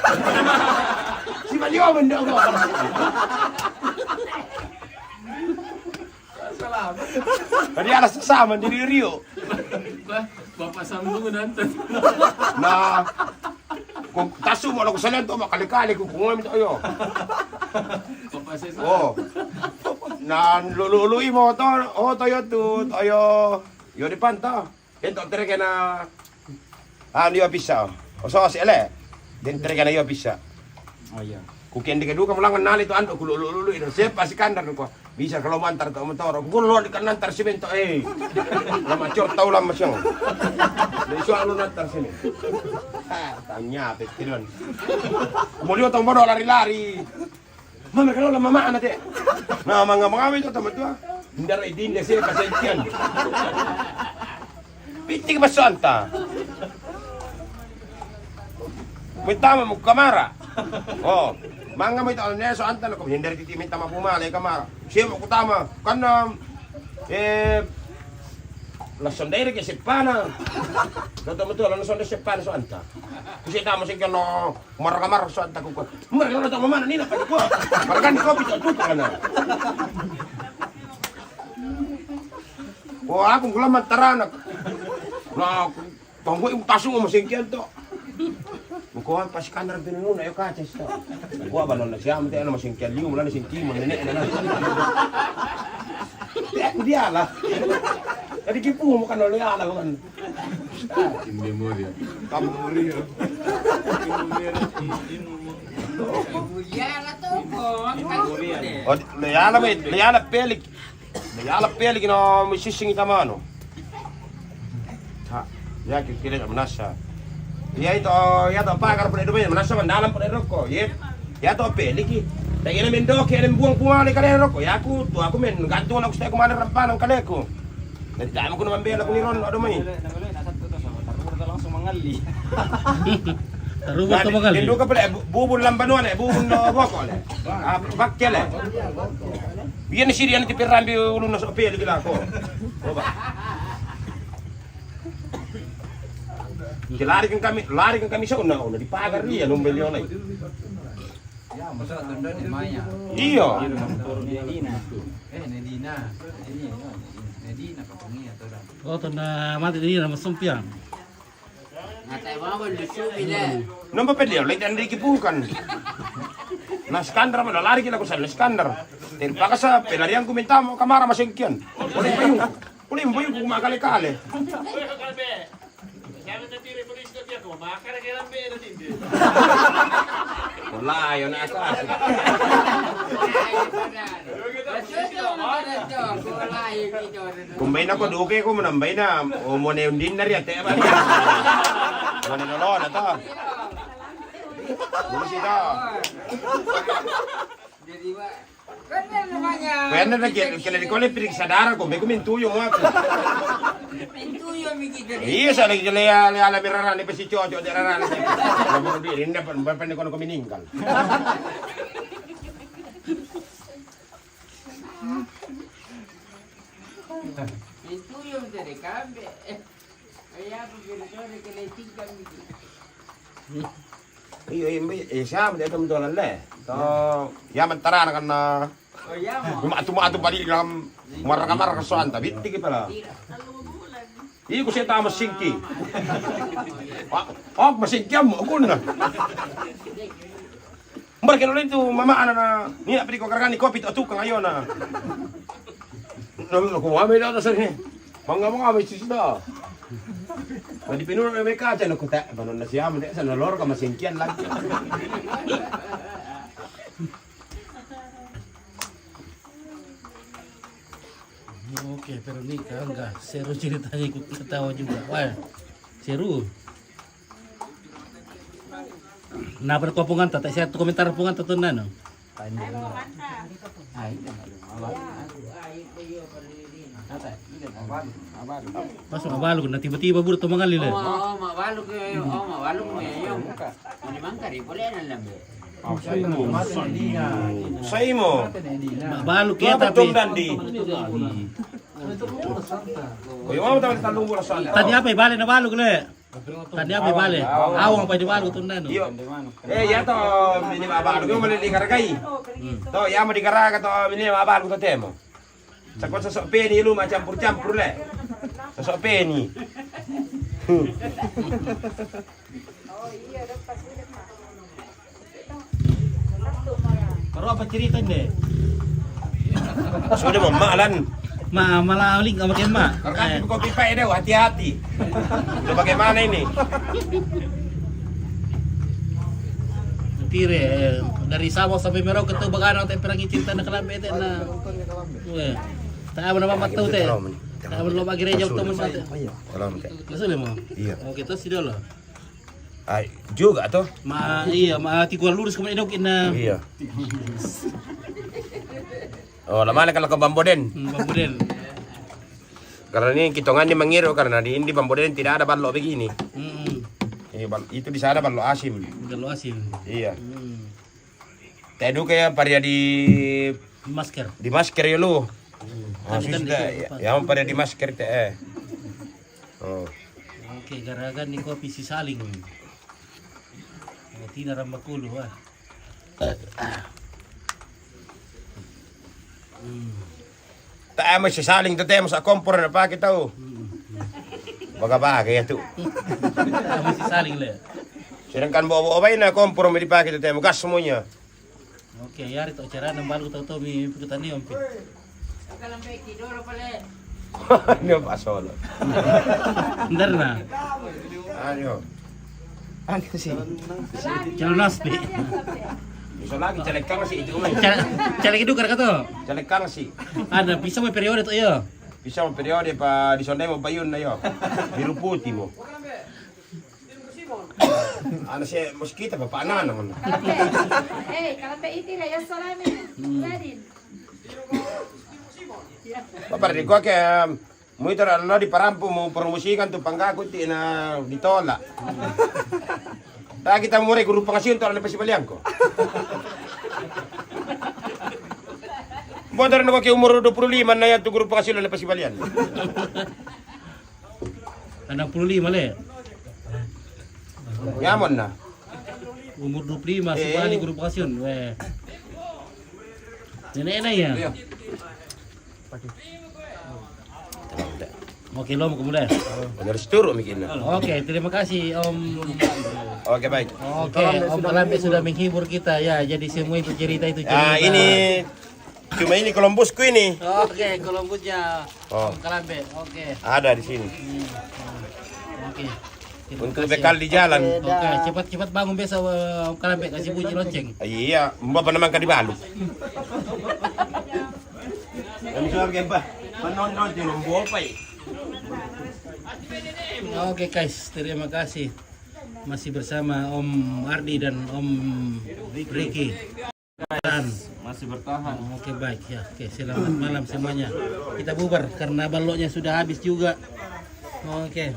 Si Balio ndo gopal. Tadi ala sasama di Rio. Bapak sambung nanti. Na, ko tasu mo ko salen to makali-kali ko ko mi to yo. Bapak saya. Oh. Na lulu-lului mo to, oh to yo tu, to yo. Yo di panta. Ento tere kena. Ah, ni bisa. Oso si ele. Den tere kena yo bisa. Oh iya. Ku kende kedu kamu langan nali to ando ku lulu-lului. Sepa si kandar ko. Bisa kalau mantar to motor. Ku lo di kan nantar simen to eh. Lama cor tau lama siang. Dari soal lo nantar sini. Ah, tanya pe kilon. Mo liyo to modo lari-lari. Mama kalau lama mana te. Na manga manga mi to tama tua. Ndara idinde se pasenkian. Pitik masanta. Minta mo kamara. Oh, manga mo ito ne so anta ko hindari titi minta mo pumale kamara. Siya mo kutama kan eh la sondere ke sepana. Dato mo to la sondere sepana so anta. Kasi tama sing kano mar kamar so anta ko. Mar kano to mama ni na pa ko. Mar kan ko pito tu kana. Ko aku kula mataranak. Na Panggo yung tasu mo masingkian to. Ko pa si kandar pinunu na yo kaces to. Ko ba na siya mo tayo na masingkian liyo mo na singki mo nene na. Te aku dia lah. Tadi kipu mo kan oleh ala kan. Memoria. Kamu memoria. Oh, le ala me, le ala pelik. Yala peli kino misising itamano. Ha, ya kira manasa. Ya ito, ya to pagar pun itu manasa mandalam pun itu ko. Ye. Ya to peli ki. Tak kira mendo ke ada buang buang ni kare roko. Ya aku tu aku men gantung aku setiap kemana rampanan kaleku. Nanti tak aku nambel aku ni ron ada mai. Langsung mengali. Taruh ke mengali. Indo ka pala bubun lambanuan eh bubun no boko le. Ah, bakke le. Iya ni sirian ti perambi ulun na so peli gila ko. Coba. Lari kan kami, lari kan kami sa una, una di pagar dia, numbeli olai. Iya. Nedina. Eh, Nedina. Ini, Nedina, katong iya, todong. Oh, tona mati dia nama Sumpiang. Nata mama lusubi le. Nomba pe dia, lai tanda iki bukan. Na Skandar mana lari gila ko sa na Skandar. Terpaksa pelarianku minta mo kamara masengkian. Oleh payung. Oleh payung ku makale-kale. Wallahi, ona aku. Kumbaina ko duke ko manambaina, o mone undin nari ate ba. Mone lolo na to. Mone si to. Kuena na kele kele di kole piriksa dara ko, beko mintuyo mo aku. Mintuyo mi kita. Iya, sa lagi kele ya, le ala mirara ni pesi coco de rara ni. Nomor di rinda pan, pan, pan, kono ko meninggal. Itu yang dari kambe. Ay, apa, pero sorry, keletingkan gitu. Iyo, iyo, mbe, eh, siapa dia teman tuan le? To, ya mentara kan na. Oh, ya, mau. Matu-matu balik dalam marka-marka soanta, bitti kita lah. Iya. Iko saya tama singki. Pak, oh, masingki mo, aku na. Mbar kena itu mama ana na, ni apa di kau karagani kopi tu tukang ayo na. Nabi aku mama dah dasar ni. Mangga mangga mesti sudah. Madi penurun mereka aja nak kutak, banon nasi amat deh sana lor ka masingkian lagi. Oke, Veronica, enggak seru ceritanya, ikut ketawa juga. Wah, seru. Na pada ko punganta, tak siap tu komentar punganta tu nano. Pas mabalu na tiba-tiba buru tu mangali le. Oh, mabalu ke, oh, mabalu ke, yo. Mani mangkari, boleh na lambe. Saimo. Mabalu ke tapi. Tadi apa bale na balu le? Tadi apa bale? Awang apa di balu tu nano? Iyo. Eh, ya to, mini mabalu ke mali di karagai. To, ya mau di karaga to, mini mabalu to temo. Sako sosok peni lu ma campur-campur le. Sosok peni. Baru apa cerita nde? Sudah memalan. Ma, malah link sama Ken, Ma. Kalau kaki kopi pakai deh, hati-hati. Udah bagaimana ini? Tire, eh, dari Sabah sampai Merauke tu bagana te perang cerita na kalambe te na. Weh. Tak apa nama tu te. Tak apa lo bagi reja tu mas te. Langsung le mo. Iya. Oke, terus sudah lah. Ai, juga to. Ma, iya, ma, ti kual lurus kemana dok ina. Iya. Oh, lama le kalau ke Bamboden. Hmm, Bamboden. Karena ini kitongan ni mangiru karena di indi Bamboden tidak ada balok begini. Hmm. Ini bal-, itu di sana balok asim. Balok asim. Iya. Hmm. Te duka ya paria di masker. Di masker ya lu. Hmm. Ah, sudah. Ya, yang paria di masker te, eh. Oh. Oke, garagan ni kopi si saling. Oh, tina ramba kulu, wah. Hmm. Ta amo si saling tu temo sa kompor na pake tau. Hmm. Baga-baga ya tu. Amo si saling le. Sedangkan bawa-bawa baina kompor mi dipake tu temo gas semuanya. Oke, yari to acara nang balu tau-tau mi pukutani ompi. Ini apa solo? Ntar na. Ayo. Anu sih. Calon naspi. Bisa lagi caleg kang sih itu mah. Caleg, caleg itu kata. Caleg kang sih. Ada bisa mau periode tuh ya. Bisa mau periode pa di sonde mau bayun ayo. Biru putih mau. Ana se moskita pa panana man. Kalampe. Eh, kalampe iti la ya salami. Radin. Bapak di gua ke, em, muita la di parampu mu promosikan tu panggaku ti na ditolak. Tak kita mulai guru pangasiun tu ala pasi baliangko. Botar na ko ke umur dua puluh lima na ya tu grup kasi lo na pasi balian. Enam puluh lima le. Nyaman na. Umur dua puluh lima si bali grup kasi. Weh. Nenek na ya. Oke, lo mau kemudian. Benar seturu mikirnya. Oke, terima kasih Om. Oke, baik. Oke, Om Kalambe sudah menghibur kita ya. Jadi semua itu cerita itu cerita. Ah, ini cuma ini Columbusku ini. Oke, Columbusnya Om Kalambe. Oke. Ada di sini. Oke. Untuk bekal di jalan. Oke, cepat-cepat bangun besok, eh, Om Kalambe kasih bunyi lonceng. Iya, mbak pernah makan di Balu. Kami sudah gempa. Penonton di Lombopai. Oke guys, terima kasih. Masih bersama Om Ardi dan Om Ricky. Masih bertahan. Oke, baik ya. Oke, selamat malam semuanya. Kita bubar karena baloknya sudah habis juga. Oke.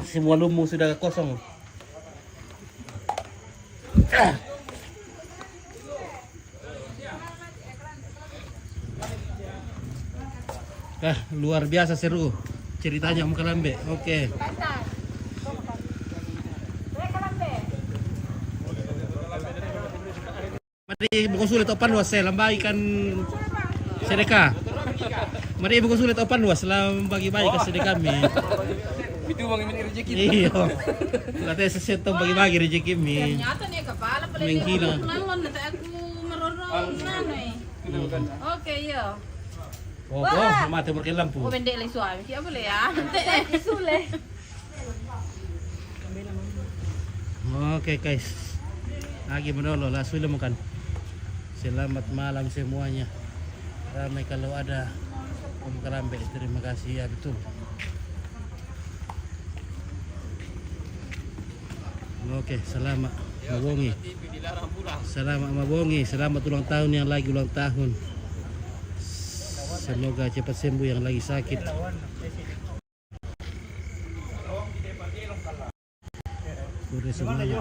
Semua lumbung sudah kosong. Ah, luar biasa seru ceritanya Om Kalambe. Oke. Mari buku sulit opan was saya lambai kan sedekah. Mari buku sulit opan was lam bagi-bagi kan sedekah mi. Itu bang ini rezeki. Iya. Katanya sesetong bagi-bagi rezeki mi. Ternyata nih kepala paling Mengkina. Nalon nanti aku merorong nanu eh. Oke, iya. Oh, oh, mati mereka lampu. Oh, pendek lagi suami. Siapa boleh ya? Nanti eh. Sule. Oke, guys. Lagi menolong lah, sudah makan. Selamat malam semuanya. Ramai kalau ada Om Kalambe, terima kasih ya betul. Oke, selamat mabongi. Selamat mabongi, selamat ulang tahun yang lagi ulang tahun. Semoga cepat sembuh yang lagi sakit. Kure semuanya.